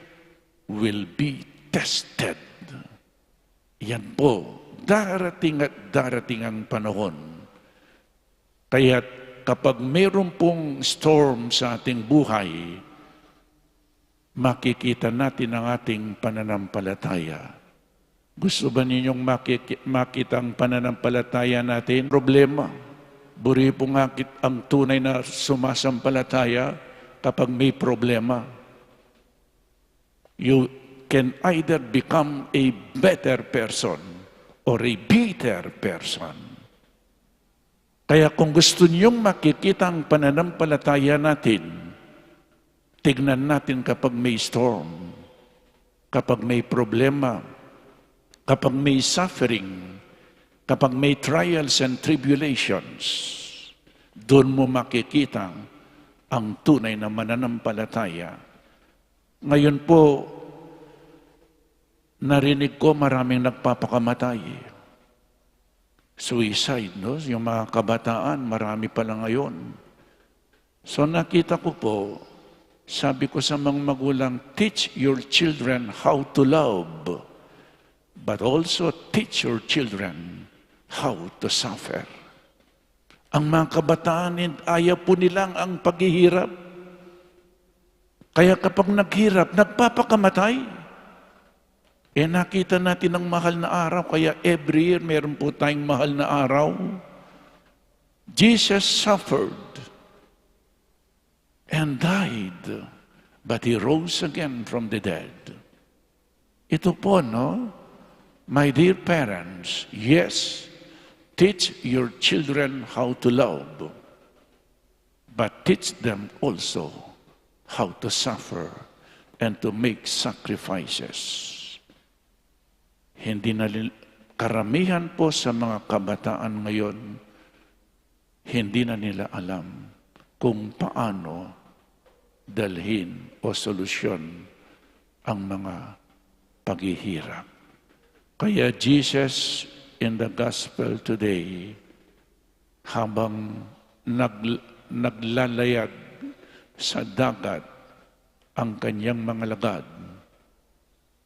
will be tested. Yan po, darating at darating ang panahon. Kaya kapag mayroon pong storm sa ating buhay, makikita natin ang ating pananampalataya. Gusto ba ninyong makiki-, makita ang pananampalataya natin? Problema. Buri po nga kit-, ang tunay na sumasampalataya kapag may problema. You can either become a better person or a bitter person. Kaya kung gusto niyong makikita ang pananampalataya natin, tignan natin kapag may storm, kapag may problema, kapag may suffering, kapag may trials and tribulations. Doon mo makikita ang tunay na mananampalataya. Ngayon po, narinig ko maraming nagpapakamatay. Suicide, no? Yung mga kabataan, marami pala ngayon. So nakita ko po, sabi ko sa mga magulang, "Teach your children how to love, but also teach your children how to suffer." Ang mga kabataan, ayaw po nilang ang paghihirap. Kaya kapag naghirap, nagpapakamatay. Eh, nakita natin ang mahal na araw, kaya every year meron po tayong mahal na araw. Jesus suffered and died, but He rose again from the dead. Ito po, no? My dear parents, yes, teach your children how to love, but teach them also how to suffer and to make sacrifices. Hindi na li-, karamihan po sa mga kabataan ngayon, hindi na nila alam kung paano dalhin o solusyon ang mga paghihirap. Kaya Jesus in the gospel today, habang nag-, naglalayag sa dagat ang kanyang mga lagad,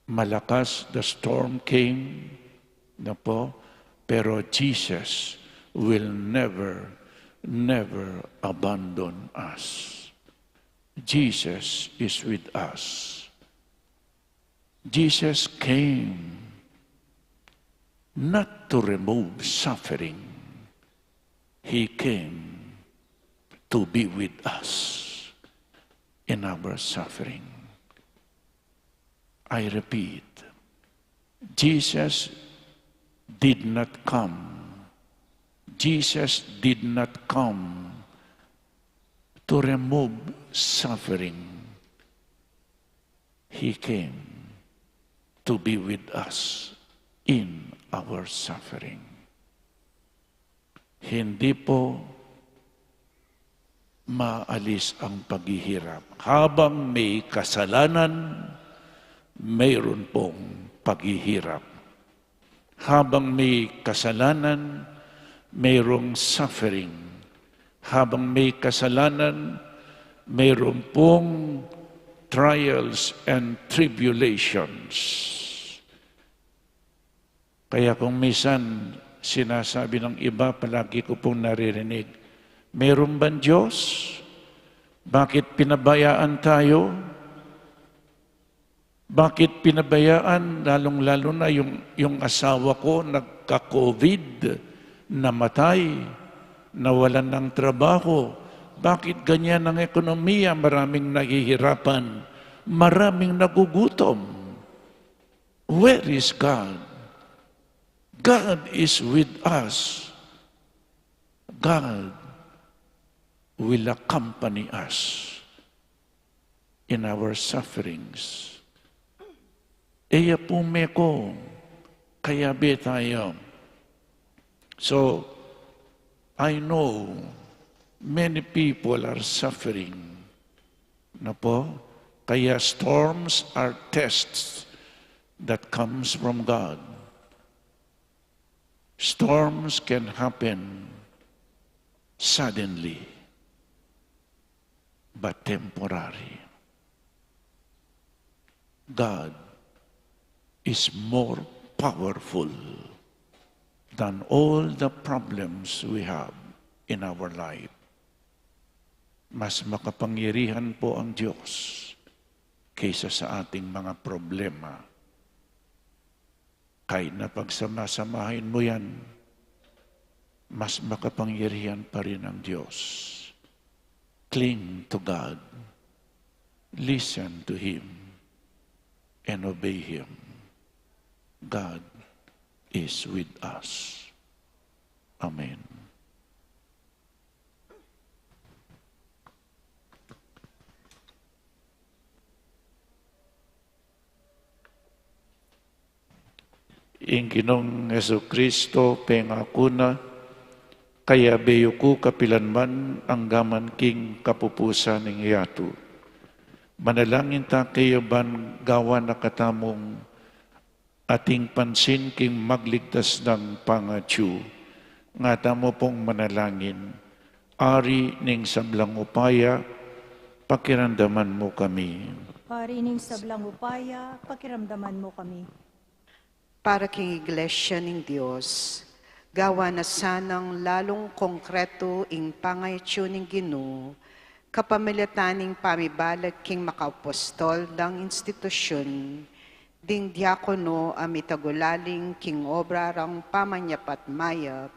malakas, the storm came, na po, pero Jesus will never, never abandon us. Jesus is with us. Jesus came not to remove suffering. He came to be with us in our suffering. I repeat, Jesus did not come. Jesus did not come to remove suffering. He came to be with us in our suffering. Hindi po maalis ang paghihirap. Habang may kasalanan, mayroon pong paghihirap. Habang may kasalanan, mayroong suffering. Habang may kasalanan, mayroon pong trials and tribulations. Kaya kung minsan sinasabi ng iba, palagi ko pong naririnig, "Meron bang Diyos? Bakit pinabayaan tayo? Bakit pinabayaan?" Lalong-lalo na yung, yung asawa ko nagka-COVID, namatay, nawalan ng trabaho. Bakit ganyan ang ekonomiya? Maraming nahihirapan, maraming nagugutom. Where is God? God is with us. God will accompany us in our sufferings. Eya pu meko, kayabe taya. So, I know many people are suffering. Na po? Kaya storms are tests that comes from God. Storms can happen suddenly, but temporary. God is more powerful than all the problems we have in our life. Mas makapangyarihan po ang Diyos kaysa sa ating mga problema. Kahit na pagsama-samahin mo yan, mas makapangyarihan pa rin ang Diyos. Cling to God. Listen to Him and obey Him. God is with us. Amen. Ing Ginung Jesucristo, pengaku na, kayabe yu ku kapilan man anggaman king kapupusan ning yatu. Manalangin ta kaya ban gawan na katamung ating pansin king magligtas nang pangatyu. Nga tamu pong manalangin. Ari ning sablang upaya, pakiramdaman mu kami. Ari ning sablang upaya, pakiramdaman mu kami. Para king Iglesia ning Dios, gawan na sanang lalung konkretu ing pangatyu ning Ginu, kapamilatan ning pamibalag king makaapostol dang institusyun, ding diakono a mitagulaling king obra rang pamanyapat mayap,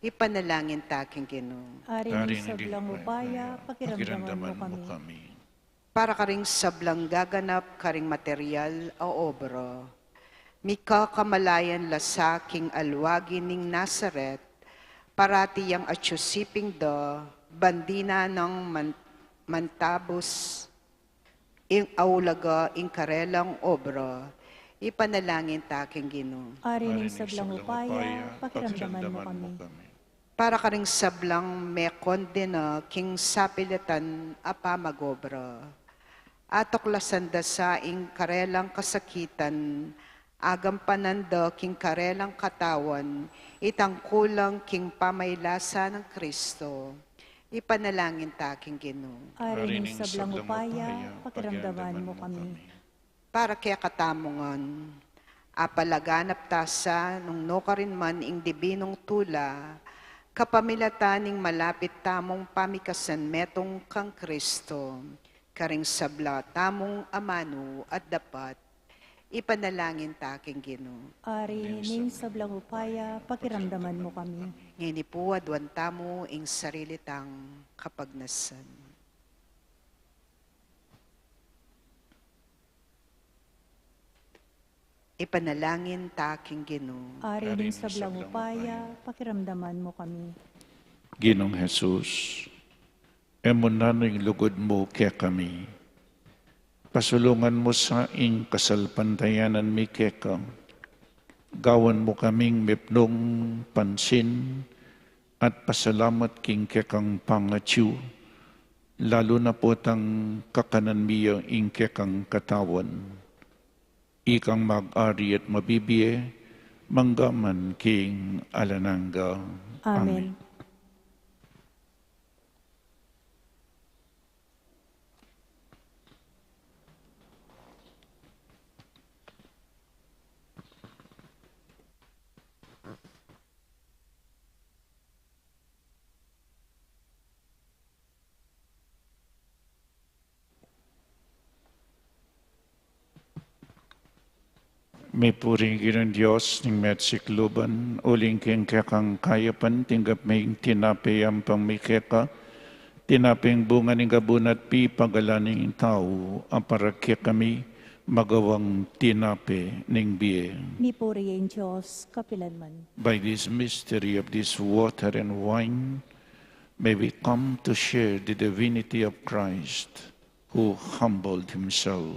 ipanalangin ta king Ginu. Ari ning sablang upaya, pakiramdaman mu kami. Para karing sablang gaganap karing material a obra, mika kamalayan la sa king alwagi ning Nazaret, parati yang atyu siping da, ban dinan nang man-, mantabus ing aulaga ing karelang obra, ipanalangin ta king Ginu. Ari ning sablang upaya, pakiramdaman mu kami. Para karing sablang mekondena king sapilatan a pamagobra, atuklasan da sa ing karelang kasakitan, agampanan da king karelang katawan itang kulang king pamailasa nang Kristo. Ipanalangin ta king Ginu. Ari ning sablang upaya, pakiramdaman mu kami. Para kekatamu ngan, apalaganap ta sa nung nukarin man ing dibinung tula, kapamilatan ning malapit tamung pamikasan metung kang Kristo, karing sabla tamung amanu at dapat, ipanalangin ta king Ginu. Ari ning sablang upaya, pakiramdaman mu kami. Ngeni pu aduan tamu ing sarili tang kapagnasan. Ipanalangin ta king Ginu. Ari ning sablang upaya, pakiramdaman mu kami. Ginung Jesus, e mu nanu ing lugud mu kekami. Pasulungan mu sa ing kasalpantayanan mi keka. Gawan mu kaming mipnung pansin at pasalamat king kekang pangatyu, lalu na potang kakanan mi ya ing kekang katawan. Ikang mag-ari at mabibie, mangga man king alang angga. Amen. Amen. Mipuri ing Ginung Dios ning metung sikluban, uling king kekang kayapan, tinggap me ing tinape yampang mi keka, tinapeng bunga ning gabun at pipagalan ning tau, a para kekami magawang tinape ning bie. Mipuri ing Dios kapilanman. By this mystery of this water and wine, may we come to share the divinity of Christ, who humbled himself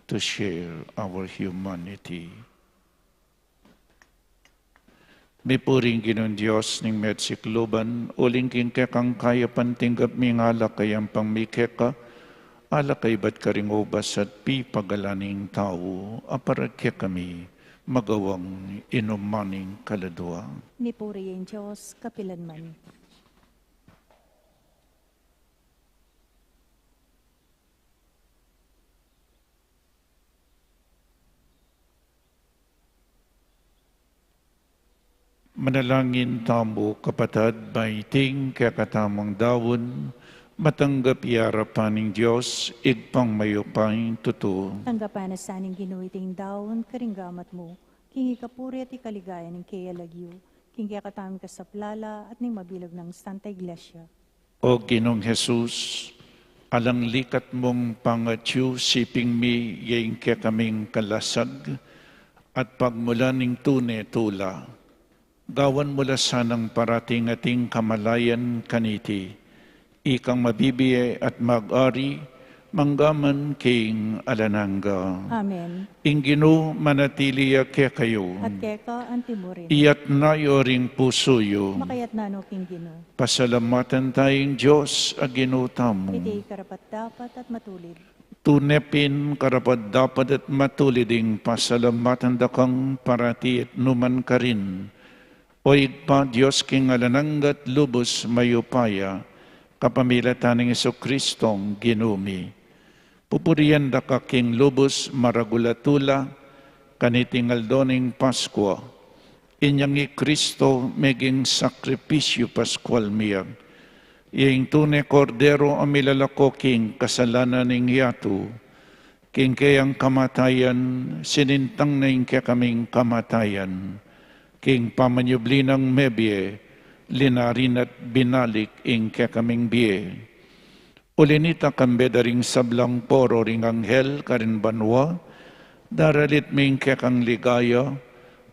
to share our humanity. Mipuri ing Ginung Dios ning measikluban, uling king kekang kayapan tinggap mi ing alak a yampang mi keka, alak a ibat karing ubas at pipagalan ning tau, a para kekami magawang inuman ning kaladua. Mipuri ing Dios kapilan man. Manalangin tamu, kapatad, ba iting kekatamung daun matanggap ya king arapan ning Dios, Ibpang mayupayang tutu. Tanggapan na sa ning Ginu iting daun karing gamat mu, king ikapuri at ikaligaya ning keyang lagyu, king kekatamung kasaplalan at ning mabilug nang Santa Iglesia. O Ginung Jesus, alang likat mung pangatyu, siping mi ya ing kekaming kalasag at pagmulan ning tune tula. Gawan mu la sanang parating ating kamalayan kaniti, ikang mabibie at mag-ari mangga man king alang angga. Amen. Ing Ginu manatili ya kekayu. At keka anti murin. Iyatas yu ring pusu yu. Makayatas no king Ginu. Pasalamatan taya ing Dios a Ginu tamu. Iti karapat-dapat at matulid. Tune pin karapat-dapat at matulid ing pasalamatan da kang parati at nukarin man, O Ibpa, Dios king alang angga at lubus mayupaya, kapamilatan nang Jesucristong Ginu mi. Pupurian da ka king lubus maragul a tula, kaniting aldo ning Paskua. Inyang i Kristo meging sakripisyu Paskual mi, ya ing tune Kordero a milalako king kasalanan ning yatu. King keyang kamatayan, sinintang na ing kekaming kamatayan. King pamanyubli nang mebie, linarin at binalik ing kekaming bie. Uli na nita, kambe da ring sablang poro ring anghel karin banua, daralit mi ing kekang ligaya,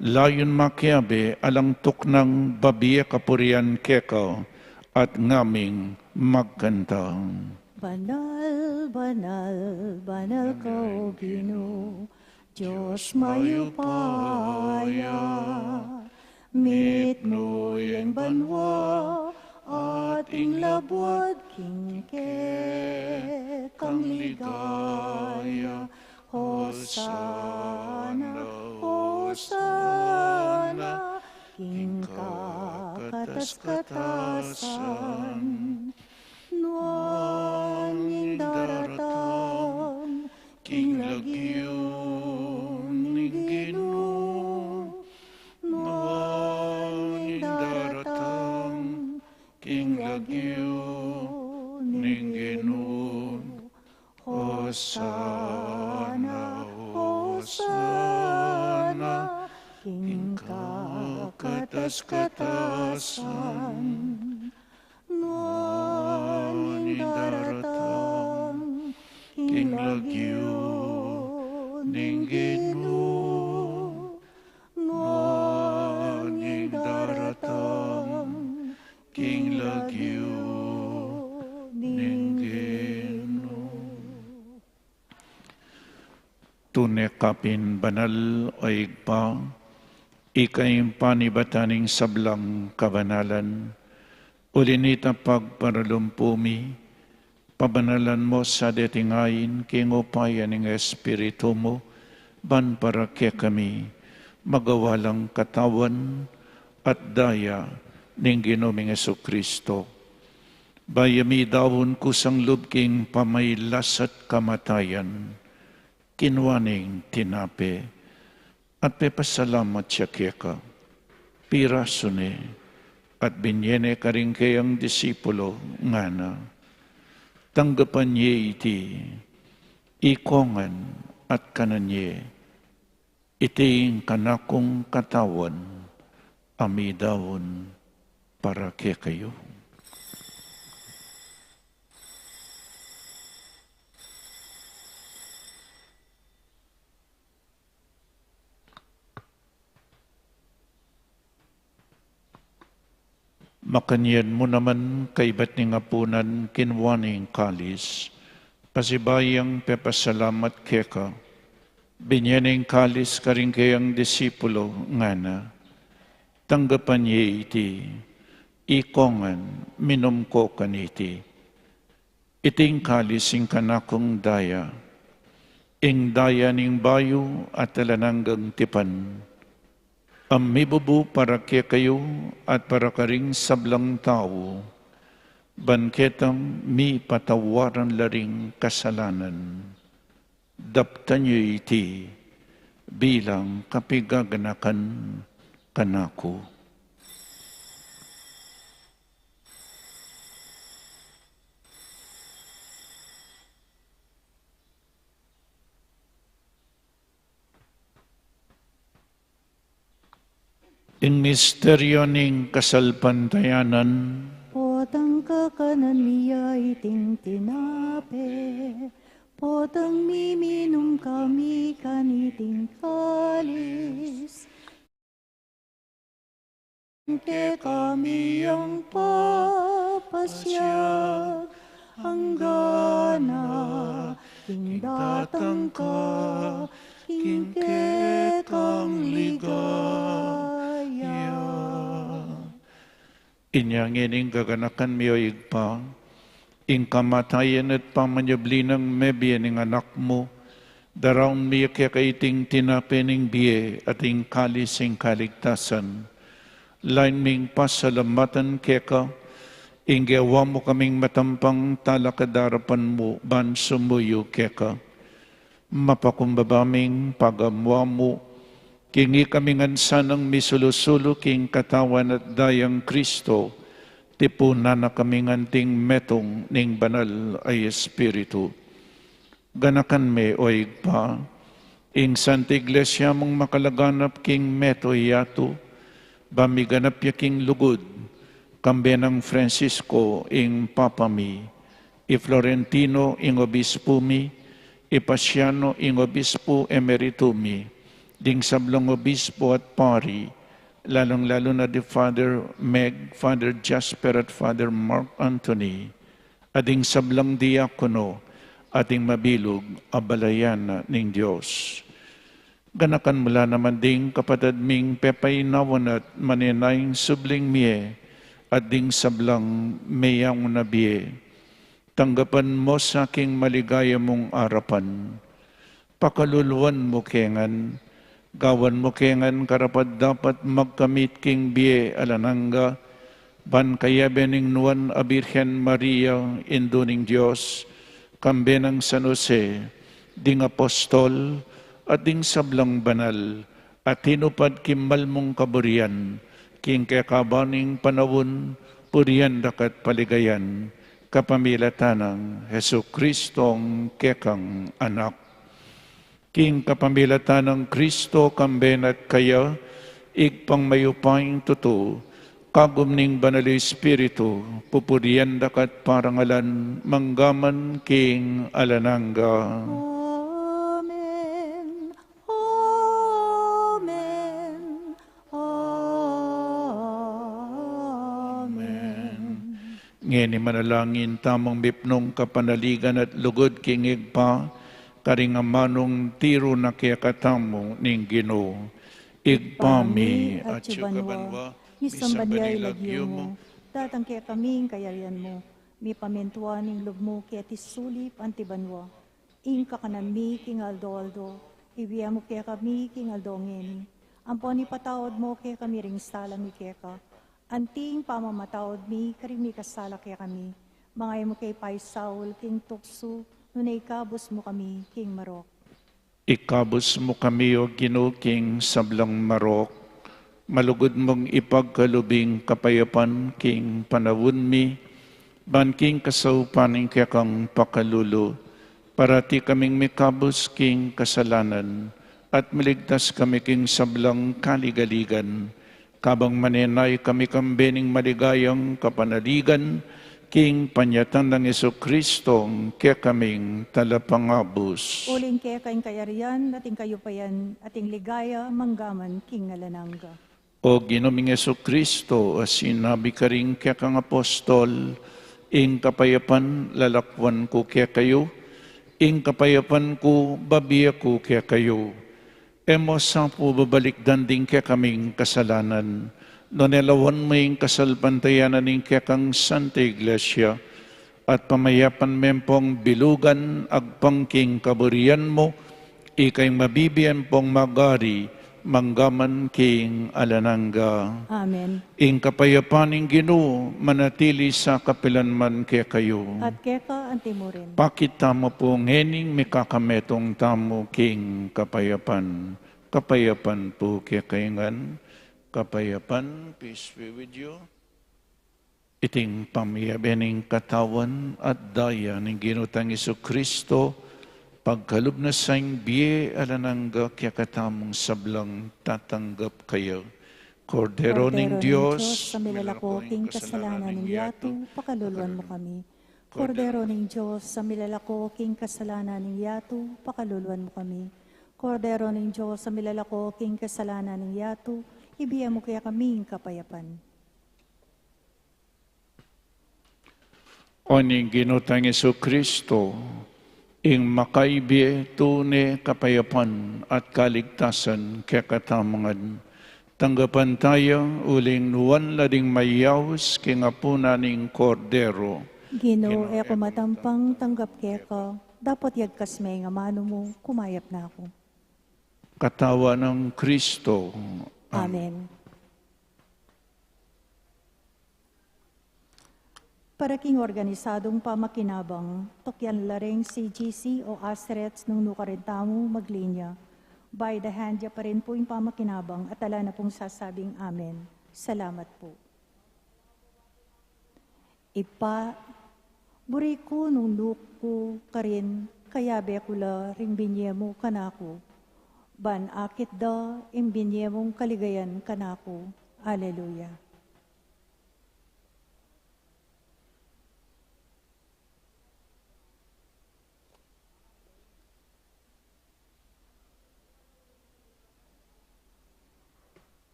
layun makiabe alang tuknang babie kapurian keka, at ngaming magkanta. Banal, banal, banal ka, O Ginu, Dios mayupaya. Mitmu ya ing banua at ing labuad king kekang ligaya. Hosana, Hosana king kakatas-katasan. Nuan ing daratang king lagyu ning Ginu. Nuan ing daratang king lagyu ning Ginu. Hosana, Hosana king kakatas-katasan. Nuan ing daratang king lagyu ning Ginu. Nuan ing daratang king lagyu ning Ginu. Tune ka pin banal, O Ibpa, ika ing panibatan ning sablang kabanalan. Uli na nita, pagparalumpu mi, pabanalan mu sa deting ain king upaya ning Espiritu mu, ban para kekami magawa lang katawan at daya ning Ginu ming Jesucristo. Bayu ya midaun kusang lub king pamailas at kamatayan, kinua ne ing tinape, at pepasalamat ya keka, pirasu ne, at binye ne karing keyang disipulo, ngana: Tanggapan ye iti, ikongan at kanan ye, iti ing kanakung katawan, a midaun para kekayu. Makanyan mu naman, kaibat ning apunan, kinua ne ing kalis, pasibayu yang pepasalamat keka, Binie ne ing kalis karing kayang disipulo, ngana: Tanggapan ye iti, ikongan, minum ko kaniti. Iti ing kalis ning kanakung daya, ing daya ning bayu at alang anggang tipan, a mibubu para kekayu at para karing sablang tau, ban ketang mipatawaran la ring kasalanan. Daptan ye iti bilang kapigaganakan kanaku. Ing misteryo ning kasalpantayanan. Potang kakanan mi ya iting tinape, potang miminum kami kaniting kalis, kekami yang papasyag anggana king datang ka king kekang ligaya. Inya ngeni ing gaganakan mi, O Ibpa, ing kamatayan at pamanyubli nang mebie ning Anak mu, daraun mi keka iting tinape ning bie at ing kalis ning kaligtasan. Lain ming pasalamatan keka, ing gewa mu kaming matampang talakad king arapan mu ban sumuyu keka. Mapakumbaba ming pagamuan mu, king ikami ngan sanang misulu-sulu king katawan at dayang Kristo, tipunan na kami ngan anting metung ning Banal a Espiritu. Ganakan me, O Ibpa, ing Santa Iglesia mung makalaganap king mabilug a yatu, ban miganap ya king lugud, kambe nang Francisco ing Papa mi, i Florentino ing Obispu mi, i Paciano ing Obispu Emeritu mi, ding sablang obispu at pari, lalung-lalu na di Father Meg, Father Jasper at Father Mark Anthony, at ding sablang diakono, at ding mabilug a balayan ning Dios. Ganakan mu la naman ding kapatad ming pepainawan at manenayang subling mie, at ding sablang meyauna bie. Tanggapan mu sa king maligaya mung arapan. Pakaluluan mu ke ngan, gawan mu ke ngan karapat-dapat magkamit king bie alang angga, ban kayabe ning Nuan a Birhen Maria, Indu ning Dios, kambe nang San Jose, ding apostol, at ding sablang banal a tinupad king mal mung kaburian, king kekaban ning panaun, purian da ka at paligayan, kapamilatan nang Jesucristong kekang Anak. King kapamilatan nang Kristo, kambe na at kaya, Ibpang mayupayang tutu, kagum ning Banal a Espiritu, pupurian da ka at parangalan, mangga man king alang angga. Amen. Amen. Amen. Ngeni manalangin tamung mipnung kapanaligan at lugud king Ibpa, karing amanung tiru na kekatamu ning Ginu. Ibpa mi, atsu ka banua, misamban ya ing lagyu mu, datang kekami ing kayarian mu, mipamintuan ing lub mu keti sulip anti banua. Ing kakanan mi king aldo-aldo, ibie mu kekami king aldo ngeni. Ampon ipatawad mu kekami ring sala mi keka, anti ing pamamatawad mi karing mikasala kekami. Manga e mu ke paisaul king tuksu, nune ikabus mu kami king marok. Ikabus mu kami, O Ginu, king sablang marok. Malugud mung ipagkalub ing kapayapan king panaun mi, ban king kasaupan ning kekang pakalulu, parati kaming mikabus king kasalanan, at miligtas kami king sablang kaligaligan, kabang manenaya kami kambe ning maligayang kapanaligan, king panyatang nang Jesucristong kekaming Talapangabus. Uling keka ing kayarian, at ing kayupayan, at ing ligaya, mangga man king alang angga. O Ginu ming Jesucristo, a sinabi karing kekang apostol, ing kapayapan lalakwan ku kekayu, Ing kapayapan ku, bibie ku kekayu. E mu sa pu babalikdan ding kekaming kasalanan, nune lawan mu ing kasalpantayanan ning kekang Santa Iglesia, at pamayapan me pung bilugan agpang king kaburian mu, ika ing mabibie pung magari, mangga man king alang angga. Amen. Ing kapayapan ning Ginu manatili sa kapilan man kekayu. At keka anti mu rin. Pakit tamu pu ngening mikakametung tamu king kapayapan. Kapayapan pu kekayu ngan. Kapayapan, peace be with you. Iting pamiyabe ning katawan at daya ning Ginu tang Jesucristo, pagkalub na sa ing bie alang angga kekatamung sablang tatanggap kaya. Kordero ning Dios, a milalako king kasalanan ning yatu, pakalulwan mu kami. Kordero ning Dios, a milalako king kasalanan ning yatu, pakalulwan mu kami. Kordero ning Dios, a milalako king kasalanan ning yatu, ibie mu kekami ing kapayapan. O ning Ginu tang Jesucristo, ing makaibie tune kapayapan at kaligtasan kekatamu ngan, tanggapan taya uling nuan la ding mayaus king apunan ning Kordero. Ginu, e ku matampang tanggap keka, dapot yagkas me ing amanu mu, kumayap na ku. Katawan nang Kristo. Amen. Para king organisadung pamakinabang, tukyan la ring C G C o Asrets nung nukarin tamu maglinya. By the hand ya pa rin pu ing pamakinabang at ala na pung sasabing amen. Salamat pu. Ibpa, buri ku nung nukarin ku karin, kayabe ku la ring binie mu kanaku. Ban akit da ing binie mung kaligayan kanaku. Aleluya.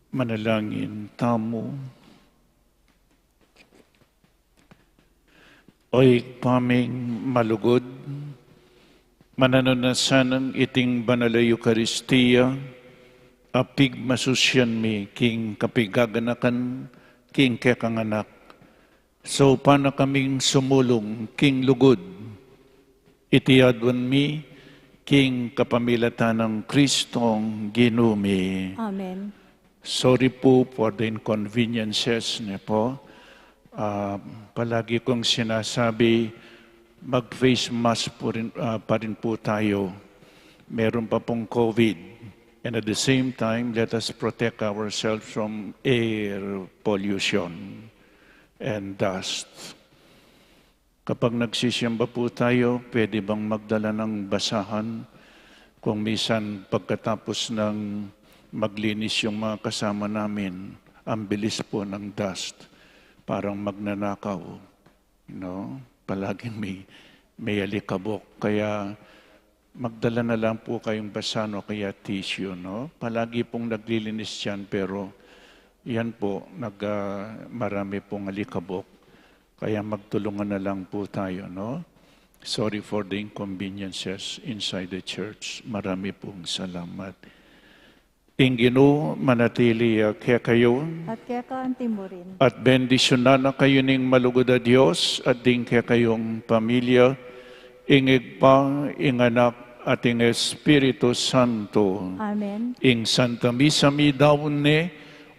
Manalangin tamu. O Ibpa ming malugud, Mananu na sanang iting banal a Eukaristia, a pigmasusyan mi king kapigaganakan king kekang Anak, saupan na kaming sumulung king lugud. Iti aduan mi king kapamilatan nang Kristong Ginu mi. Amen. Sorry po for the inconveniences, ne po. Ah, palagi kong sinasabi, mag-face mask po rin, ah, pa rin po tayo. Meron pa pong COVID. And at the same time, let us protect ourselves from air pollution and dust. Kapag nagsisimba po tayo, pwede bang magdala ng basahan? Kung misan pagkatapos ng maglinis yung mga kasama namin, ang bilis po ng dust, parang magnanakaw, no? Palaging may, may alikabok. Kaya magdala na lang po kayong basahan o kaya tissue, no? Palagi pong naglilinis yan, pero yan po, nag, ah, marami pong alikabok. Kaya magtulungan na lang po tayo, no? Sorry for the inconveniences inside the church. Marami pong salamat. Ing Ginu manatili ya kekayu. At keka antimurin. At bendisyunan na kayu ning malugud a Dios, at ding kekayung pamilya, ing Ibpa, ing Anak, at ing Espiritu Santo. Amen. Ing Santa Misa mi daun ne,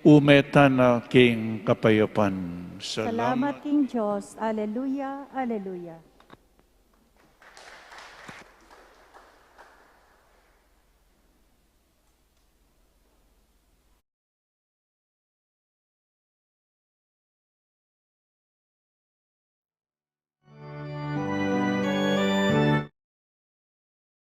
ume tana king kapayapan. Salamat king Dios. Aleluya, aleluya.